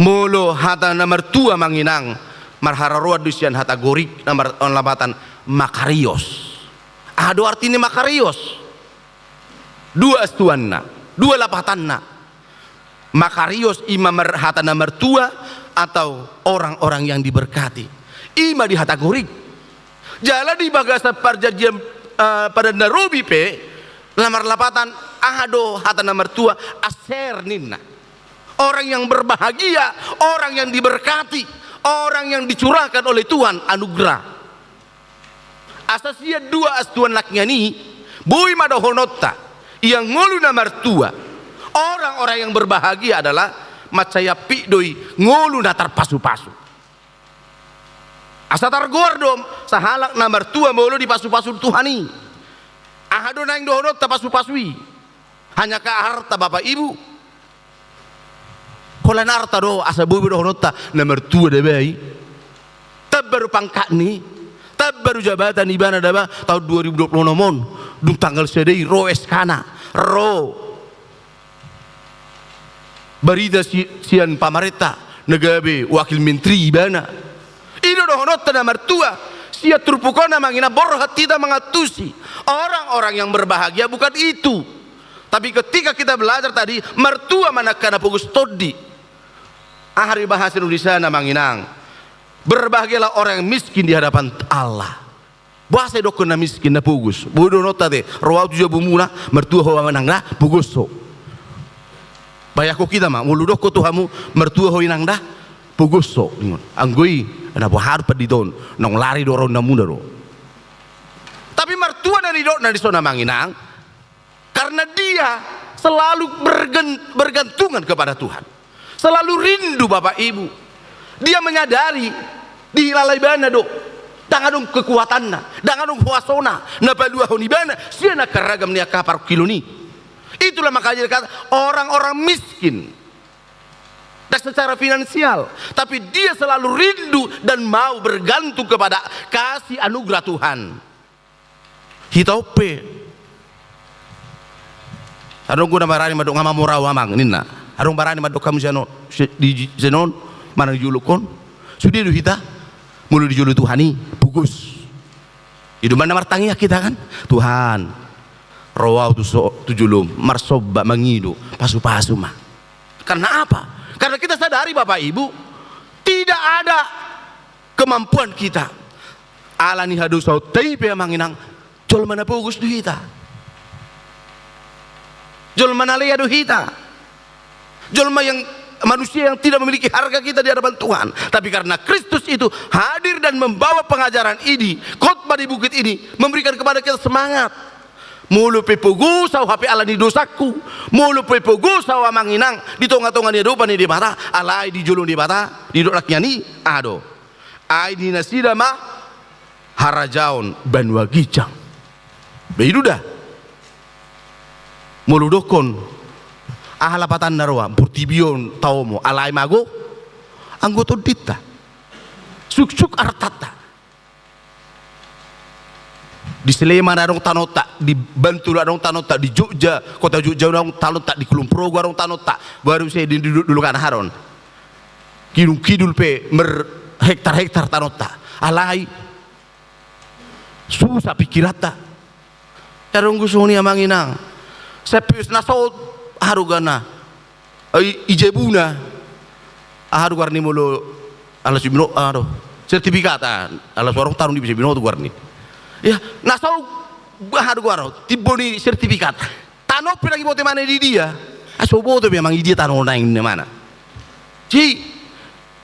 Molo hata na martua, Amang Inang, marharoroan do sian hata Gorik na mar-, on lapatan makarios. Aha do arti ni makarios? Dua astuanna, dua lapatanna. Makarios i ma mar-, hata na martua atau orang-orang yang diberkati. I ma di hata Gorik. Jala di bagasan parjanjian, eh, padan na robi pe, na marlapatan, aha do hata na martua? Aser ninna. Orang yang berbahagia, orang yang diberkati, orang yang dicurahkan oleh Tuhan anugerah. Asa sian dua astuan nangkin i, boi ma dohononta, ia ngolu na martua, orang-orang yang berbahagia adalah mansai ampit do i ngolu na tarpasu-pasu. Asa targoar do sahalak na martua molo dipasu-pasu Tuhan i. Aha do naeng dohononta pasu-pasu i? Hanya ka arta, Bapak Ibu? Holan arta do, asa boi dohononta na martua daba i. Tamba do pangkat ni, tamba do jabatan ibana daba. Tahun dua ribu dua puluh enam on, dung tanggal sada i ro S K-na, ro barita si-, sian pamarenta na gabe wakil menteri ibana. I do dohononta na martua. Sian turpuk on, Amang Inang, borhat hita mangantusi orang-orang yang berbahagia bukan itu. Tapi ketika kita belajar tadi, martua ma angka na pogos, tondi. Aha do bahasa Indonesiana, Amang Inang? Berbahagialah orang yang miskin di hadapan Allah. Boasa idokkon na miskin, na pogos? Boi dohononta te, ro ahu tu jabumuna, martua ho, Amang, da, pogos ho. Bayangkon hita ma, molo didokkon tu hamu, martua ho, Inang, da, pogos ho. Anggo i, na boha do pandita on, naung lari do raunamuna do. Tapi martua na nidokna dison, Amang Inang, karena dia selalu bergen-, bergantungan kepada Tuhan. Selalu rindu, Bapak Ibu. Dia menyadari, dihilala ibana do, ndang adong kekuatanna, ndang adong huasona na paluahon ibana sian angka ragam ni angka parungkilon i. Itulah makanya dikata orang-orang miskin. Dan secara finansial, tapi dia selalu rindu dan mau bergantung kepada kasih anugerah Tuhan. Hita on pe. Adong do na barani mandok, nga mamora ahu, Amang, ninna. Adong barani mandok hamu sian on, si-, di, sian on, manang di jolongkon. Sude do hita, molo di jolo Tuhan i, pogos. I do umbahen na martangiang hita, kan? Tuhan, ro ahu tu so-, tu jolom, marsomba, mangido, pasu-pasu ma. Karena apa? Karena kita sadari, Bapak Ibu, tidak ada kemampuan kita. Ala ni hadosaonta i pe, Amang Inang, jolma na pogos do hita. Jolma na lea do hita. Jolma yang, manusia yang tidak memiliki harga kita di hadapan Tuhan. Tapi karena Kristus itu hadir dan membawa pengajaran ini, khotbah di bukit ini, memberikan kepada kita semangat. Molo pe pogos ahu hape ala ni dosangku, molo pe pogos ahu, Amang Inang, di tonga-tonga ni adopan ni Debata, alai di jolo ni Debata, didok nangkin i, aha do? Ai di nasida ma harajaon banua ginjang. Ba i do da. Molo didokkon, aha lapatanna roha, portibi on taomo, alai mago, anggo tondinta, suksuk artanta. Di Sleman adong tanonta, di Bantul adong tanonta, di Jogja, kota Jogja adong tanonta, di Kulon Progo adong tanonta, baru sai di, di, di Dolok Anaharon. Gunung Kidul pe merhektar-hektar tanonta. Alai Susah pikiranta. Adong do songon i amang inang. Sampe na saut aha do goarna, i, i jabuna. Aha do goarna i molo ala si binoto, aha do, sertifikat, ah, ala suarong tano di bisa binoto goarna i. Ia, na saut aha do goarna, timbo ni sertifikat. Tano pe lagi boto imana di dia. Ah, so boto pe amang i dia tano naeng imana. Jadi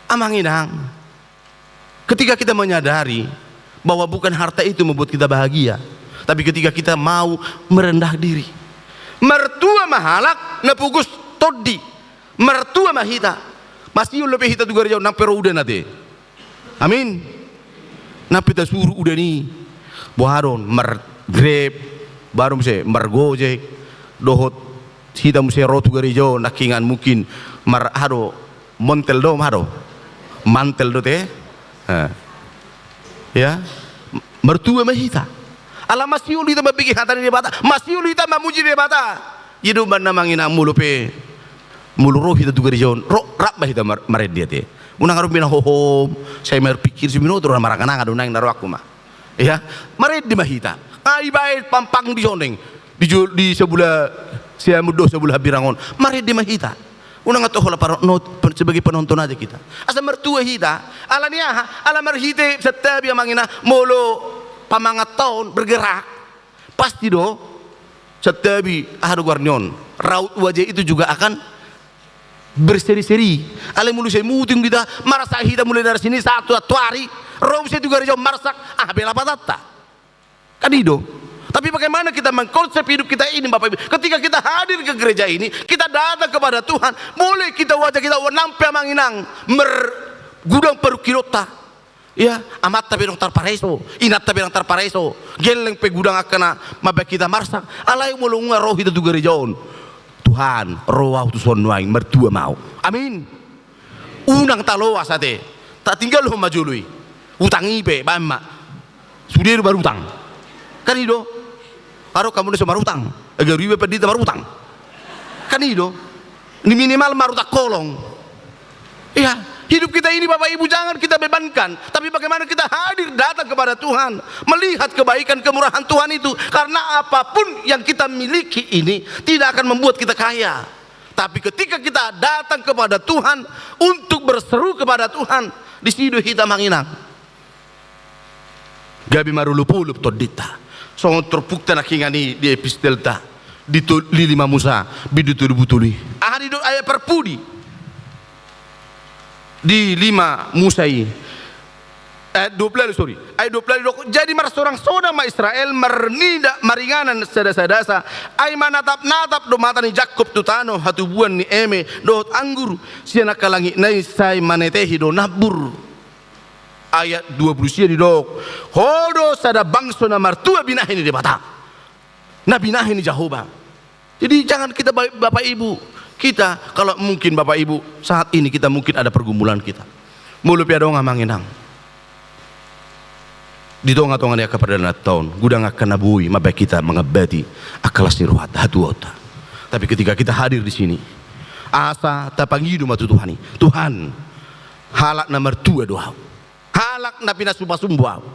amang inang, ketika kita menyadari bahwa bukan harta itu membuat kita bahagia, tapi ketika kita mau merendah diri. Martua ma halak na pogos tondi, martua ma hita. Masihol dope hita tu gareja on nang pe ro udan ate. Amin. Nang pe tasuru udan i, boha do on, mar-Grab, baru muse mar-Gojek, dohot hita muse ro tu gareja on nangkiningan mungkin mar-, aha do, montel do, aha do, mantel do te. Ha. Ia, martua ma hita. Ala masihol hita mambege hata ni Debata, masihol hita mamuji Debata. Jadi umbahen na amang inang, molo pe, molo ro hita tu gareja on, ro, rap ma hita mar-, marende ate. Unang adong be na hohom, sai marpikir, so binoto do na marangan-angan do naeng na rohangku ma. Ia, marende ma hita. Nga dibaen pampang di son, di jo-, di sabola siamun dohot sabola hambirang on. Marende ma hita. Unang nga toho ala paro-, not-, sebagai penonton aja kita. Asa martua hita. Ala ni aha? Ala marhite santabi amang inang, molo pamanganta on bergerak, pasti do santabi, aha do goarna on, raut wajah itu juga akan berseri-seri. Alai molo sai mutung hita, marsak hita mulai dari sini satu, satu hari, ro muse tu gareja on marsak, aha be lapatanta? Kan i do. Tapi bagaimana kita mengkonsep hidup kita ini, Bapak Ibu? Ketika kita hadir ke gereja ini, kita datang kepada Tuhan, boleh kita wajah kita, wah, nang pe amang inang, mer-, gudang parungkilonta. Ia, amanta pe ndang tarpareso, inanta pe ndang tarpareso, gelleng pe gudang angka na mambaen hita marsak, alai molo nunga ro hita tu gareja on, Tuhan, ro ahu tu son nuaeng, martua ma ahu. Amin. Unang taloas ate, tatinggalhon ma jolo i. Utang i pe, baen ma. Sude do marutang. Kan i do. Adong hamu na so marutang. Agar iba pandita marutang. Kan i do. Ni minimal marutang kolong. Iya, hidup kita ini Bapak Ibu jangan kita bebankan. Tapi bagaimana kita hadir datang kepada Tuhan. Melihat kebaikan kemurahan Tuhan itu. Karena apapun yang kita miliki ini tidak akan membuat kita kaya. Tapi ketika kita datang kepada Tuhan untuk berseru kepada Tuhan, di situ hita manginang. Gabe marolopolop tondinta. Songon turpukta na hingan i di epistelta. Di to-, di lima Musa, bindu tolu pulu tolu i. Aha didok ayat parpudi. Di lima Musa i. Ayat dua pulu, sorry. Ayat dua pulu didok, jadi marsorangsora ma Israel, marnida, maringanan sadasa-dasa. Ai manatap-natap do mata ni Jakkob tu tano, hatubuan ni eme, dohot anggur, sian angka langitna i sai manetehi do nambur. Ayat dua pulu sia didok, ho do sada bangso na martua binahen ni Debata. Na binahen ni Jahowa. Jadi jangan kita ba-, Bapak Ibu, kita, kalau mungkin Bapak Ibu, saat ini kita mungkin ada pergumulan kita. Molo pe adong amang inang. Di tonga-tonga ni angka pardalananta on, godang angka na boi mambaen hita mangambati angka las ni rohanta, hatuaonta. Tapi ketika kita hadir di sini, asa tapangido ma tu Tuhan i, Tuhan, halak na martua do ahu. Halak na pinasumpah-sumpah ahu.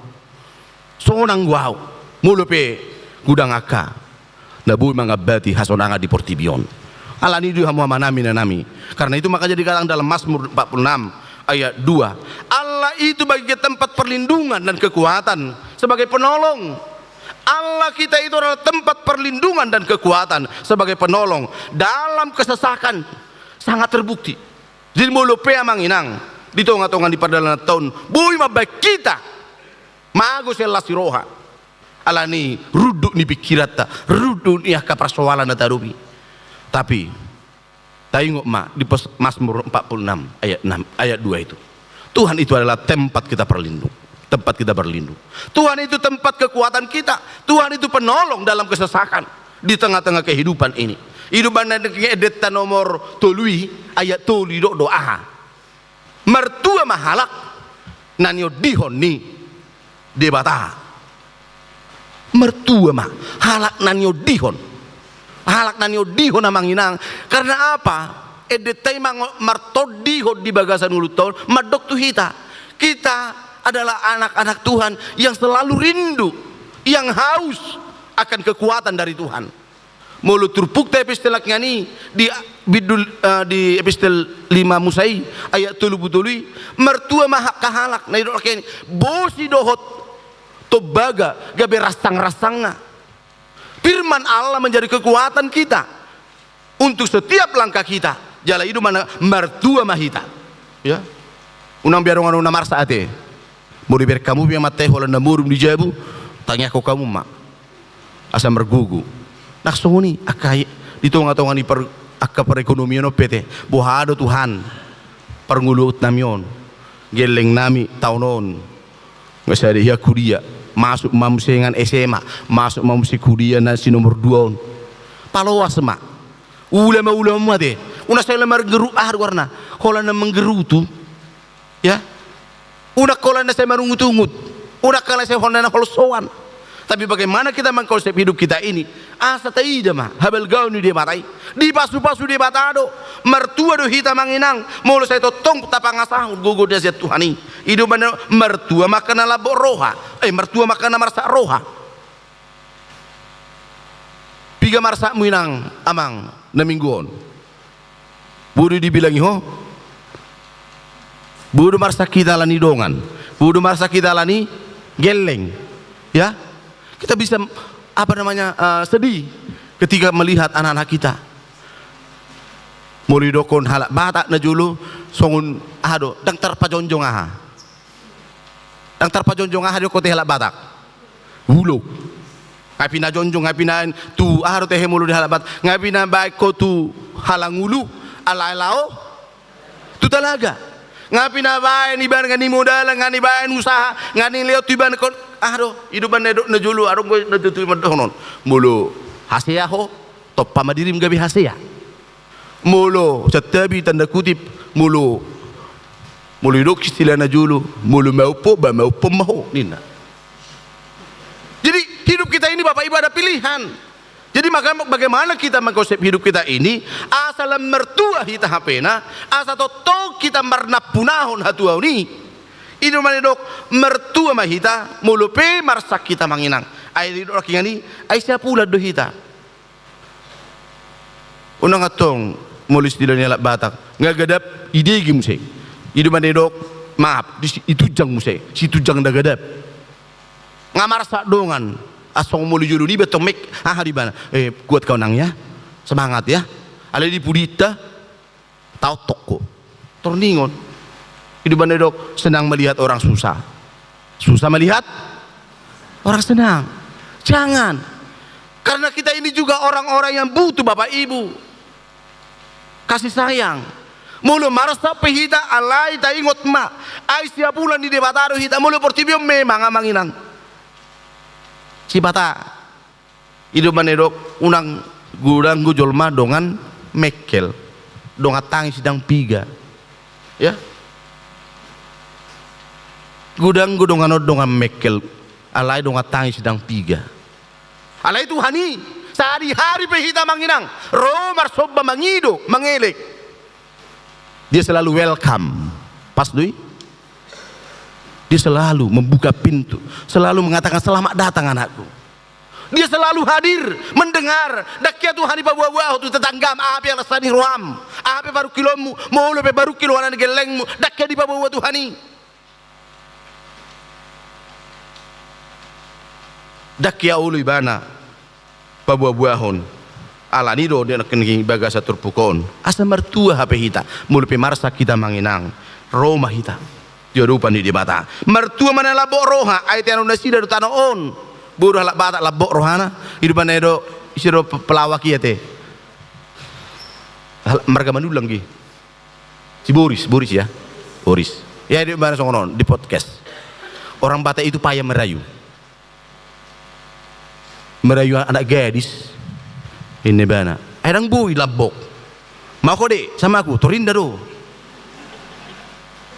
Sonang do ahu. Molo pe godang angka na boi mangambati hasonangan di portibi on. Alani i do hamu amanami, inanami. Karena itu maka jadi dikatakan dalam Mazmur empat puluh enam ayat dua, Allah itu bagikan tempat perlindungan dan kekuatan sebagai penolong. Allah kita itu adalah tempat perlindungan dan kekuatan sebagai penolong dalam kesesakan. Sangat terbukti. Jadi molo pe amang inang, di tonga-tonga ni pardalananta on, boi mambaen hita mago sian las ni roha. Alani runduk ni pingkiranta, runduk ni angka parsoalan na tahadopi. Tapi taingot ma di pos-, Mazmur empat puluh enam ayat enam, ayat dua itu. Tuhan itu adalah tempat kita berlindung. Tempat kita berlindung. Tuhan itu tempat kekuatan kita. Tuhan itu penolong dalam kesesakan di tengah-tengah kehidupan ini. Hidup bana endenta nomor tolu i, ayat tolu didok do aha? Martua ma halak na niondihon ni Debata. Martua ma halak na niondihon. Halak na niondihon amang inang. Karena apa? Endenta i mang-, martondihon di bagasan ngolunta on, mandok tu hita. Kita adalah anak-anak Tuhan yang selalu rindu yang haus akan kekuatan dari Tuhan. Molo turpukta epistel nangkiningan i di bidul, eh, di epistel lima Musa i, ayat tolu pulu tolu i, martua ma angka halak, na didok nangkiningan i, bosi dohot tombaga gabe ransang-ransangna. Firman Allah menjadi kekuatan kita untuk setiap langkah kita. Jala i do ma na martua ma hita. Ya. Unang be adong na marsak ate. Molo dibereng hamu pe amanta i holan na modom di jabu, tangiangkon hamu ma. Asa margogo. Nah, songon i, angka i, di tonga-tonga ni par-, angka perekonomian on pe ate. Boha do Tuhan parngoluon nami on. Gelleng nami taon on. Nga sada hian kuliah, masuk ma muse ngan S M A, masuk ma muse kuliah na si nomor dua on. Paloas ma. Ula ma ulaonmu ate. Unang sai ula manggeru-, aha do goarna. Holan na manggerutu. Ya. Unang holan na sai marungut-ungut. Unang holan sai holan na holsoan. Tapi bagaimana kita mengkonsep hidup kita ini? Asa taida ma habalgaon ni Debata i. Dipasu-pasu Debata do. Martua do hita amang inang. Molo sai tongtong tapangasahon gogo na sian Tuhan i. I do ma na martua ma angka na lambok roha. Eh, martua ma angka na marsak roha. Piga marsakmu inang amang na minggu on? Boi do dibilangi ho? Boi do marsak hita ala ni dongan. Boi do marsak hita ala ni gelleng. Ya. Kita bisa, apa namanya, eh, sedih ketika melihat anak-anak kita. Molo didokkon halak Batak na jolo songon aha do, ndang tarpajongjong aha. Ndang tarpajongjong aha didokkon te halak Batak. Ulo. Nga pinajongjong, nga pinabaen tu aha do tehe molo di halak Batak. Nga pinabaen ho tu halangulu, alai laho tu talaga. Nga pinabaen ibaen nga ni modal, nga nibaen usaha, nga nilehon tu ibaen kon, aha do, i do umbahen na didok na jolo, adong do na tutu i mandohonon. Molo hasea ho, tompa ma dirim gabe hasea. Molo santabi tanda kutip, molo, molo didok istilah na jolo, molo maompo, ba maompo ma ho, ninna. Jadi, hidup kita ini, Bapak Ibu, ada pilihan. Jadi, maka bagaimana kita mengkonsep hidup kita ini, asa lam martua hita hapena, asa tongtong hita marnampunahon hatuaon i. I do umbahen na didok, martua ma hita, molo pe marsak hita amang inang. Ai didok nangkiningan i, ai siapulan do hita. Unang antong molo istilah ni halak Batak, nga gadap idege muse. I do umbahen na didok, maaf, di si-, itunjang muse, situnjang na gadap. Nga marsak dongan, asa songon molo jolo niba tong mek, aha do ibana, eh, kuat kau nang ya, semangat ya. Alai di pudita, taotok ho. Torningon. I do umbahen na didok, senang melihat orang susah. Susah melihat orang senang. Jangan. Karena kita ini juga orang-orang yang butuh, Bapak Ibu. Kasih sayang. Molo marsak pe hita, alai taingot ma. Ai siapulan ni Debata do hita. Molo portibi on memang amang inang. Sipata. I do umbahen na didok, unang godang do jolma dongan mekkel, dongan tangis ndang piga. Ya. Godang do dongan on dongan mekkel, alai dongan tangis ndang piga. Alai Tuhan i, sadihari pe hita amang inang, ro marsomba mangido, mangelek. Dia selalu welcome. Pas do i. Dia selalu membuka pintu, selalu mengatakan, "Selamat datang, anakku." Dia selalu hadir, mendengar. Ndang hea Tuhan i paboa-boahon tu tetanggam, aha pe alasan ni roham, aha pe parungkilonmu, molo pe parungkil roha ni gellengmu, ndang hea dipaboa-boa Tuhan i. Ndang hea olo ibana paboa-boahon. Alani do di bagasan turpuk on. Asa martua hape hita, molo pe marsak hita amang inang, ro ma hita di adopan ni Debata. Martua ma na lambok roha, ai teanon nasida do tano on. Boru halak Batak lambok rohana, i do umbahen na didok, ise do pe-, pelawak i ate. Hal-, marga Manullang i. Si Boris, Boris ya. Boris. Ya, i do umbahen na songon on, di podcast. Orang Batak itu payah merayu. Merayu anak gadis. Ninna ibana. Ai ndang boi lambok. Mau ko dek, sama aku, tor inda do.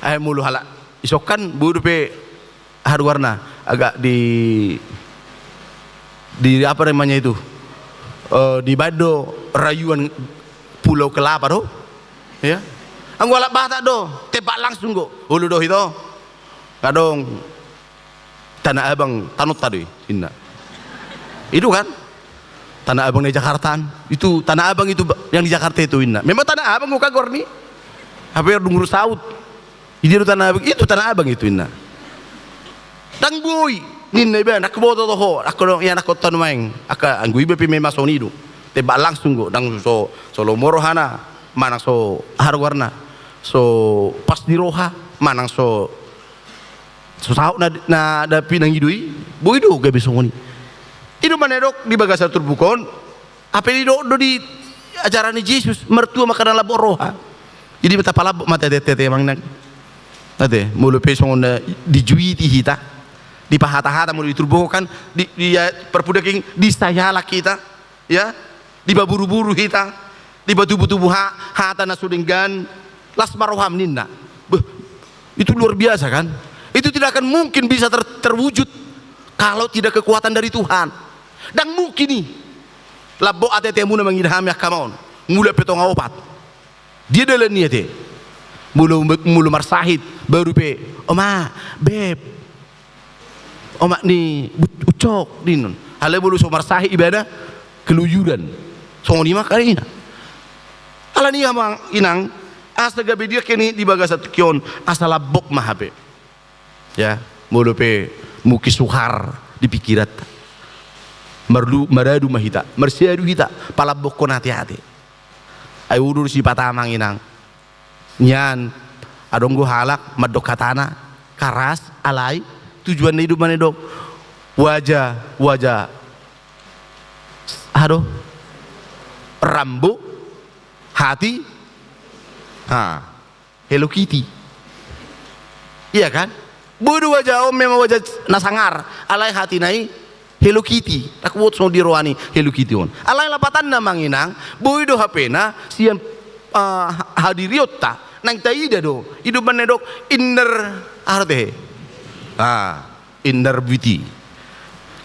Ai molo halak, isongkan, boi dope, aha do goarna, agak di, di apa namanya itu? Eh, dibaen do rayuan Pulau Kelapa do. Ya. Anggo halak Batak do, tembak langsung do. Olo do hita. Kadang Tanah Abang, tanonta do i, ninna. Itu kan? Tanah Abang di Jakarta, itu Tanah Abang itu ba-, yang di Jakarta itu inna. Memang Tanah Abang bukan gor ni. Apa yang dungur saut? Dia itu Tanah Abang, itu Tanah Abang itu inna. Ndang boi, ninna iba, ndang boto toho, anggo dong, ia ndang hot tanu maeng, angka anggo iba pe memang songon i do. Tebak langsung do, ndang so, so lomo rohana, manang so aha do goarna, so pas di roha, manang so, so saut na, na dapi nangido i, boi do gabe songon i. I do manang didok di bagasan turpuk on, Hape didok do di ajaran ni Jesus, martua ma angka na lambok roha. Jadi ma tapalambok ma ate, ate, ate, amang inang. Ate, molo pe songon na dijuiti hita, dipahata-hata molo di turpuk on kan, di, di, ya, parpudakking, disayalah hita, ya, dipaburu-buru hita, dipatubu-tubu ha-, hata na so denggan, las ma roham ninna. Beh, itu luar biasa kan? Itu tidak akan mungkin bisa ter-, terwujud kalau tidak kekuatan dari Tuhan. Ndang mungkin i. Lambok ate-atemuna mangido hami angka ma on. Mulak pe tonga opat. Dia dalan ni ate. Molo, molo marsahit, baru pe, "Oma, beb. Omak ni but-, ucok," ninna on. Alai molo so marsahit ibana, keluyuran. Songon i ma angka ina. Alani i amang inang, asa gabe dia keni di bagasan tingki on, asa lambok ma hape. Ya, molo pe mungkin suhar di pikiranta. Marlu-, maradu ma hita, marsiadu hita, palambokkon ate-ate. Ai udur sipata amang inang. Nian, adong do halak mandok hatana, karas, alai, tujuanna i do manang didok. Wajah, wajah. Aha do? Rambu, hati, ha. Hello Kitty. Iya kan? Boi do wajah on memang wajah na sangar, alai hatina i Hello Kitty. Ndang hot songon dia roha ni Hello Kitty on. Alai lapatanna amang inang, boi do hapena sian, eh, hadirionta, naeng taida do. I do manang didok inner, aha do ate? Ah. Inner beauty.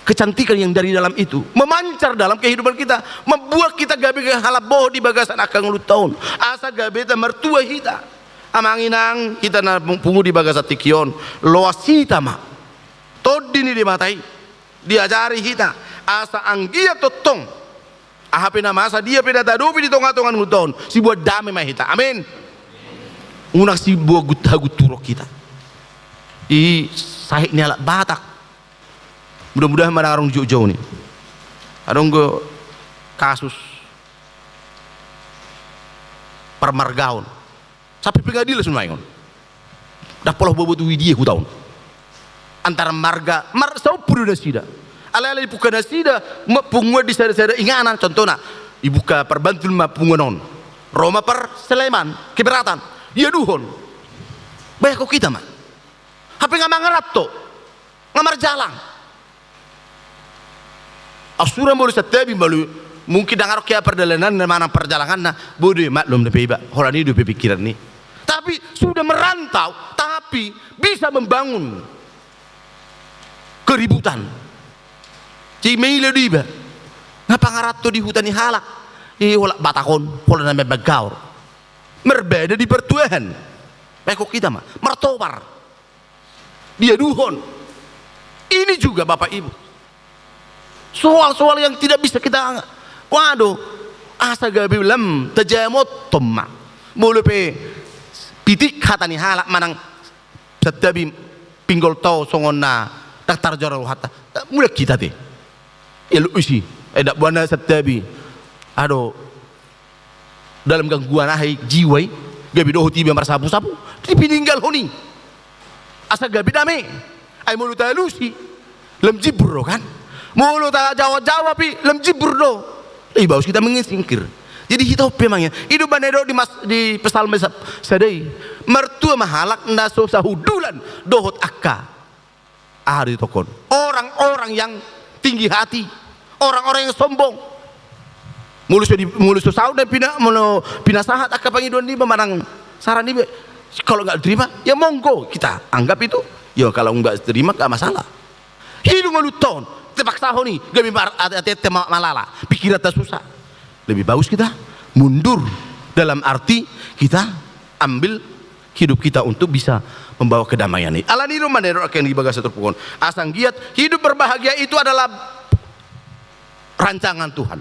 Kecantikan yang dari dalam itu memancar dalam kehidupan kita, membuat kita gabe halambohon di bagasan angka ngolunta on. Asa gabe ta martua hita. Amang inang, hita na pungu di bagasan tingki on, loas hita ma. Tondi ni Debata i diajari hita. Asa anggiat tongtong Aha pe na masa, dia pe na tadopi di tonga-tonga ni ngolunta on, siboan dame ma hita. Amin. Unang siboan gut-, hagunturon hita. I sahit ni halak Batak. Mudah-mudahan ma ndang adong jou-jou ni. Adong do kasus parmargaon. Sampe pengadilan songon i ma ingon. Ndang pola huboto tu dia huta on. Antara marga, mar-, saompu do nasida. Alai ala dipungka nasida, ma-, punguan di sada-sada inganan, contohna, dipungka Parbantul ma punguan on. Ro ma par Sleman, keberatan. Diaduhon. Baen hita ma. Hape nga mangaranto. Nga marjalang. Asura molo santabi molo mungkin ndang adong hea pardalananna manang parjalanganna, boi do i maklum dope iba, holan i dope pikiran ni. Tapi sudah merantau, tapi bisa membangun keributan. Jadi maila do iba. Nga pangaranto di huta ni halak. I holan Batak on, holan na membaen gaor. Marbada di partuahan. Baen hita ma. Martobar. Diaduhon. Ini juga, Bapak Ibu, soal-soal yang tidak bisa kita, waduh, asa gabe lam tajamothon ma. Molo pe pitik hata ni halak manang santabi pinggol tao songon na ndang tarjalo rohanta. Mulak hita ate. Eluk isi. Eh, ndang boan na santabi. Aduh. Dalam gangguan aha i, jiwa i, gabe dohot iba marsapu-sapu, dipeninggalhon i. Asa gabe dame. Ai molo taalusi, lam jibur do kan? Molo tajawab-jawab i, lam jibur do. Lebih bagus kita menyingkir. Jadi hita on pe manang i. I do manang didok di mas-, di Psalmen sa-, sada i. Martua ma halak na so sahundulan dohot angka Aha do i tongkon? Orang-orang yang tinggi hati, orang-orang yang sombong. Molo so di, molo so saut na pina-, molo pinasahat angka pangidoan niba manang saran niba, kalau nggak diterima, ya monggo kita anggap itu. Ya kalau nggak diterima, nggak masalah. Hidup ngolunta on, terpaksa honi, gabe mar-, ate-, ate-, ate ma-, malala, pikiranta susah. Lebih bagus kita mundur, dalam arti kita ambil hidup kita untuk bisa membawa kedamaian ini. Alani i do manang didok angka na di bagasan turpuk on. Asa anggiat hidup berbahagia itu adalah rancangan Tuhan.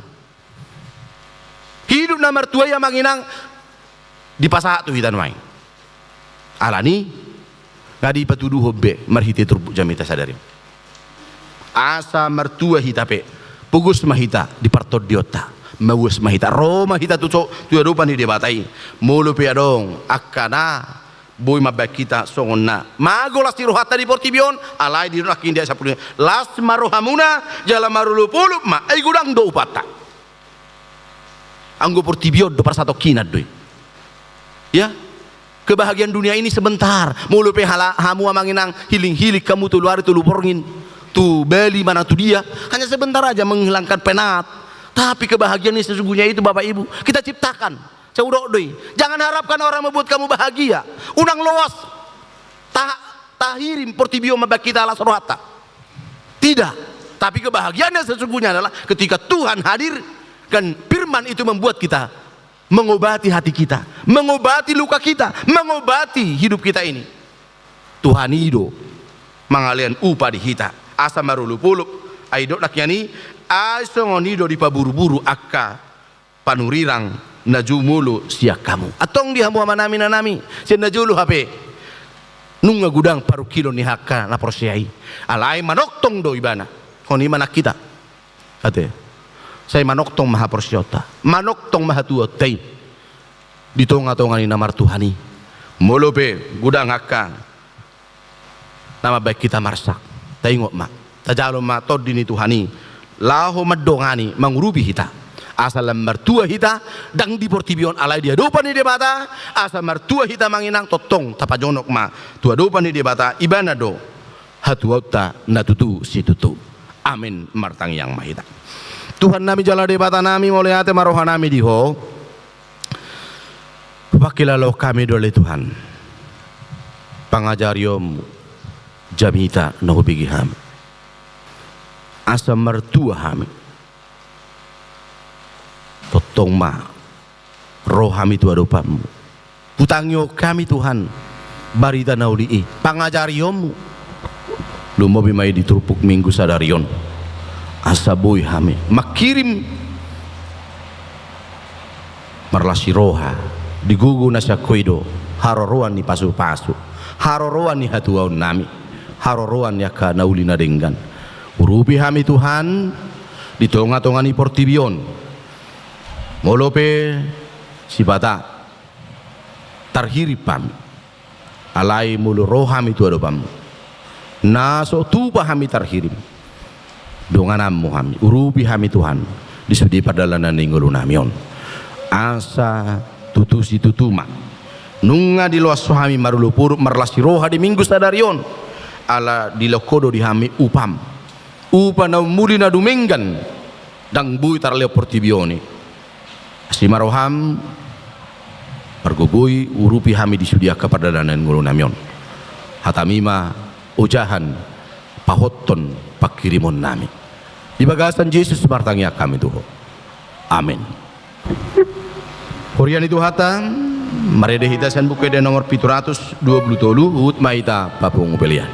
Hidup na martua i, amang inang, dipasahat tu hita nuaeng. Alani, nga dipatuduhon be marhite turpuk jamita sadari on. Asa martua hita pe, pogos ma hita di partondionta, mauas ma hita, ro ma hita tu so, tu adopan ni Debata i. Molo pe adong angka na boi mambahen hita songon na mago las ni rohanta di portibi on, alai didok nangkin di ayat sampulu lima, las ma rohamuna jala marolopolop ma, ai godang do upanta. Anggo portibi on do, parsatongkinan do i. Ya, kebahagiaan dunia ini sebentar. Molo pe hala-, hamu, amang inang, hiling-hiling hamu tolu ari tolu borngin tu Bali manang tu dia, hanya sebentar aja menghilangkan penat. Tapi kebahagiaan yang sesungguhnya itu, Bapak Ibu, kita ciptakan. Sai hudok do i. Jangan harapkan orang membuat kamu bahagia. Unang loas ta-, tahirim portibi on mambahen hita las rohanta. Tidak. Tapi kebahagiaan yang sesungguhnya adalah ketika Tuhan hadir, kan, firman itu membuat kita, mengobati hati kita, mengobati luka kita, mengobati hidup kita ini. Tuhan i do mangalean upa di hita asa marolopolop. Ai didok nangkin i, ai songon i do dipaburuburu angka panurirang na jumolo sian hamu. Antong di hamu amanami, inanami, sian najolo hape nunga godang parungkilon ni angka na porsea i. Alai manongtong do ibana. Songon i ma nang hita. Ate. Sai manongtong ma haporseaonta, manongtong ma hatuaonta i di tongatonga ni na martuhan i. Molo pe godang angka na mambahen hita marsak, taingot ma, tajalo ma Tondi ni Tuhan i laho mandongani, mangurupi hita, asa lam martua hita, ndang di portibi on alai di adopan ni Debata. Asa martua hita, amang inang, tongtong tapajonok ma tu adopan ni Debata, ibana do hatuaonta na tutu situtu. Amen. Martangiang ma hita. Tuhannami jala Debatanami, mauliate ma rohanami di Ho. Hupangkilala hami do ale Tuhan pangajarionmu, jamita na hubege hami, asa martua hami. Tongtong ma ro hami tu adopanmu. Hutangihon hami, Tuhan, barita na uli i, pangajarionmu. Lumobi ma i di turpuk Minggu sadari on, asa boi hami mangkirim marlas ni roha di gogo na sian Ho i do haroroan ni pasupasu, haroroan ni hatuaonnami, haroroan ni angka na uli na denggan. Urupi hami, Tuhan, di tongatonga ni portibi on. Molo pe sipata tarhirim hami, alai molo ro hami tu adopanmu, na so tupa hami tarhirim, dongananmu hami. Urupi hami, Tuhan, di sude pardalanan ni ngolunami on, asa tutu situtu ma. Nunga diloas Ho hami marolopolop, marlas ni roha di Minggu sadari on, ala dilehon Ho do di hami upam, upa na umuli na dumenggan, ndang boi tarlehon portibi on i. Asi ma roham, margogoi, urupi hami di sude angka pardalanan ni ngolunami on. Hatami ma ojahan pahothon pangkirimonnami. Di bagasan Jesus martangiang hami tu Ho. Amen. Huria ni Tuhanta, marende hita sian Buku Ende nomor pitu ratus dua pulu tolu, huhut ma hita papungu pelean.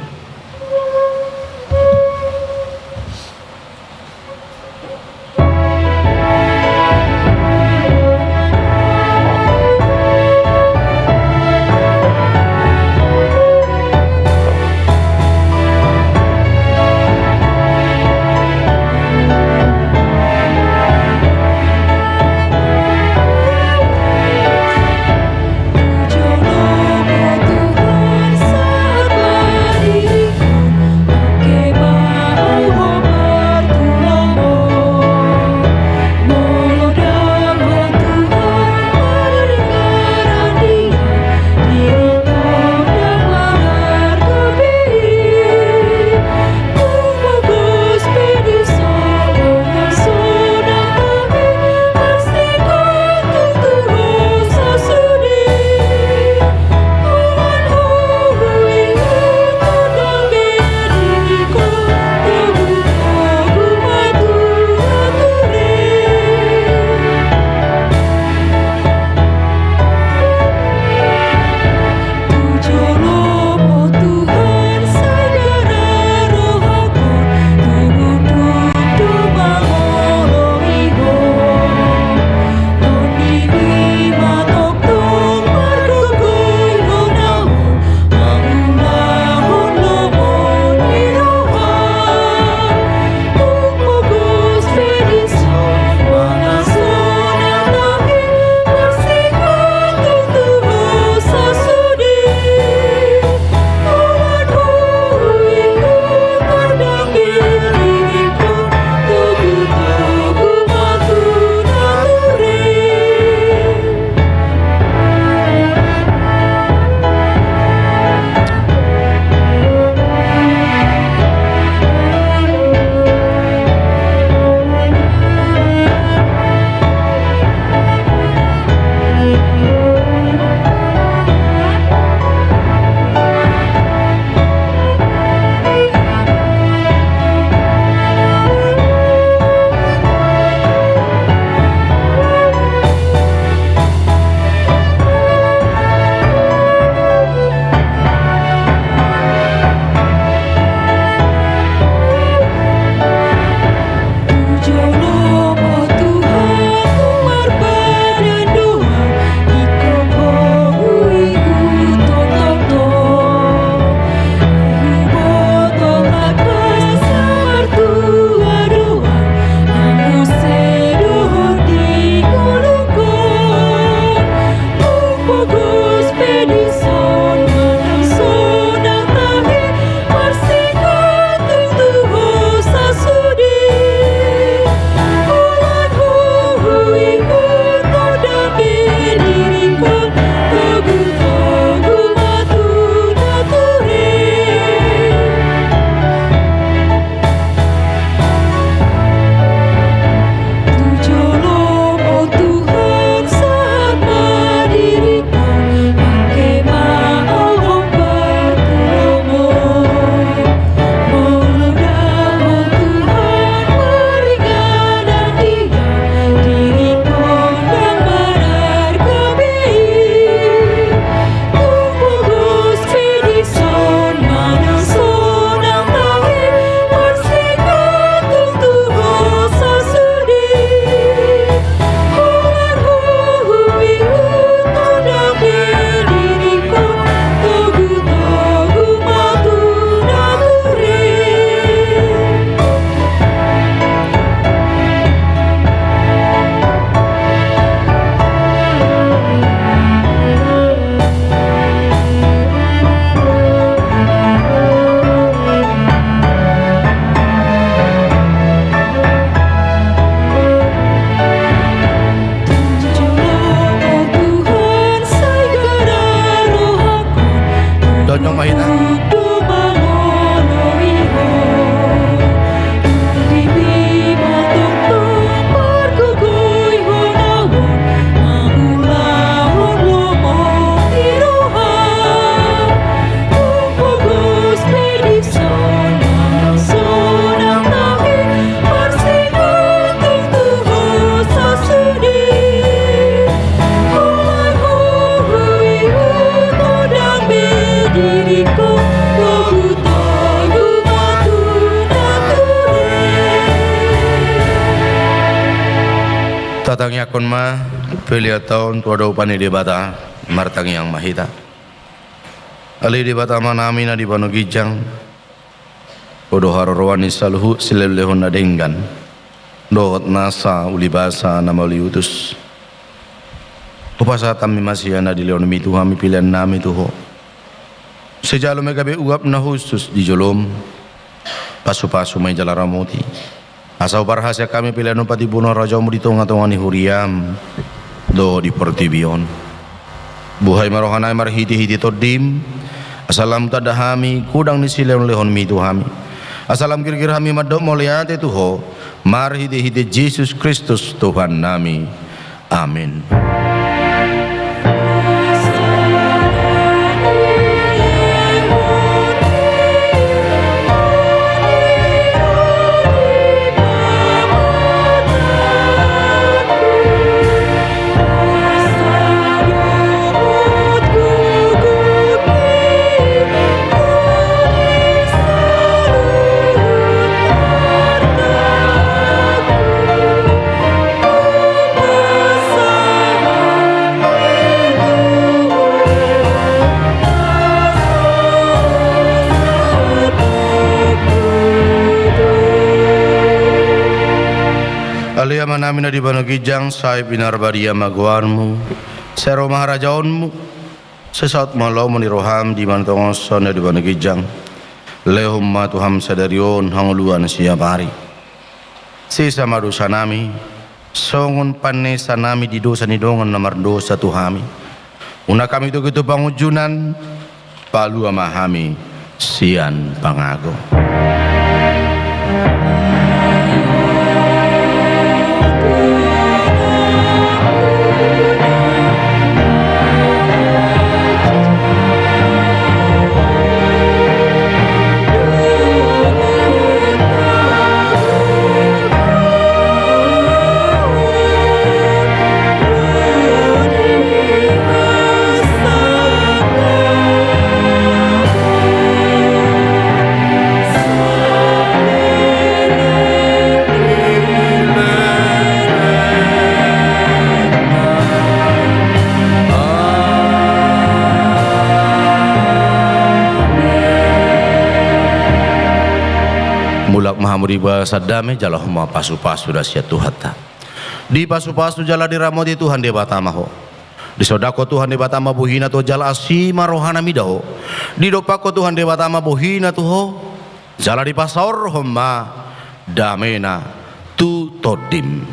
Tangiangkon ma pelean on tu adopan ni Debata. Martangiang ma hita. Ale Debata Amanami na di banua ginjang, Ho do haroroan ni saluhut silehonlehon na denggan dohot nasa ulibasa na mauliutus. Hupasahat hami ma sian na dilehonmi tu hami peleannami tu Ho. Sai jalo ma i gabe uap na hushus di jolom. Pasupasu ma i jala ramoti, asa huparhasian hami pelean on patimbulhon harajaonmu di tongatonga ni huriam dohot di portibi on. Buhai ma rohanami marhitehite Tondim, asa lam tanda hami godang ni silehonlehonmi tu hami, asa lam girgir hami mandok mauliate tu Ho marhitehite Jesus Kristus Tuhannami. Amen. Ale Amanami na di banua ginjang, sai pinarbadia ma goarmu, sai ro ma harajaonmu, sai saut ma lomo ni roham di banua tonga on songon na di banua ginjang. Lehon ma tu hami sadari on hangoluan siapari. Sesa ma dosanami, songon panesanami di dosa ni dongan na mardosa tu hami. Unang hami togihon tu pangunjunan, palua ma hami sian pangago. Mulak ma hamu di bagasan dame, jalo ho ma pasupasu na sian Tuhanta. Dipasupasu jala diramoti Tuhan Debata ma ho. Disondangkon Tuhan Debata ma bohina tu ho jala asi ma rohana mida ho. Didompakkon Tuhan Debata ma bohina tu ho, jala dipasaorhon ma damena tu tondim.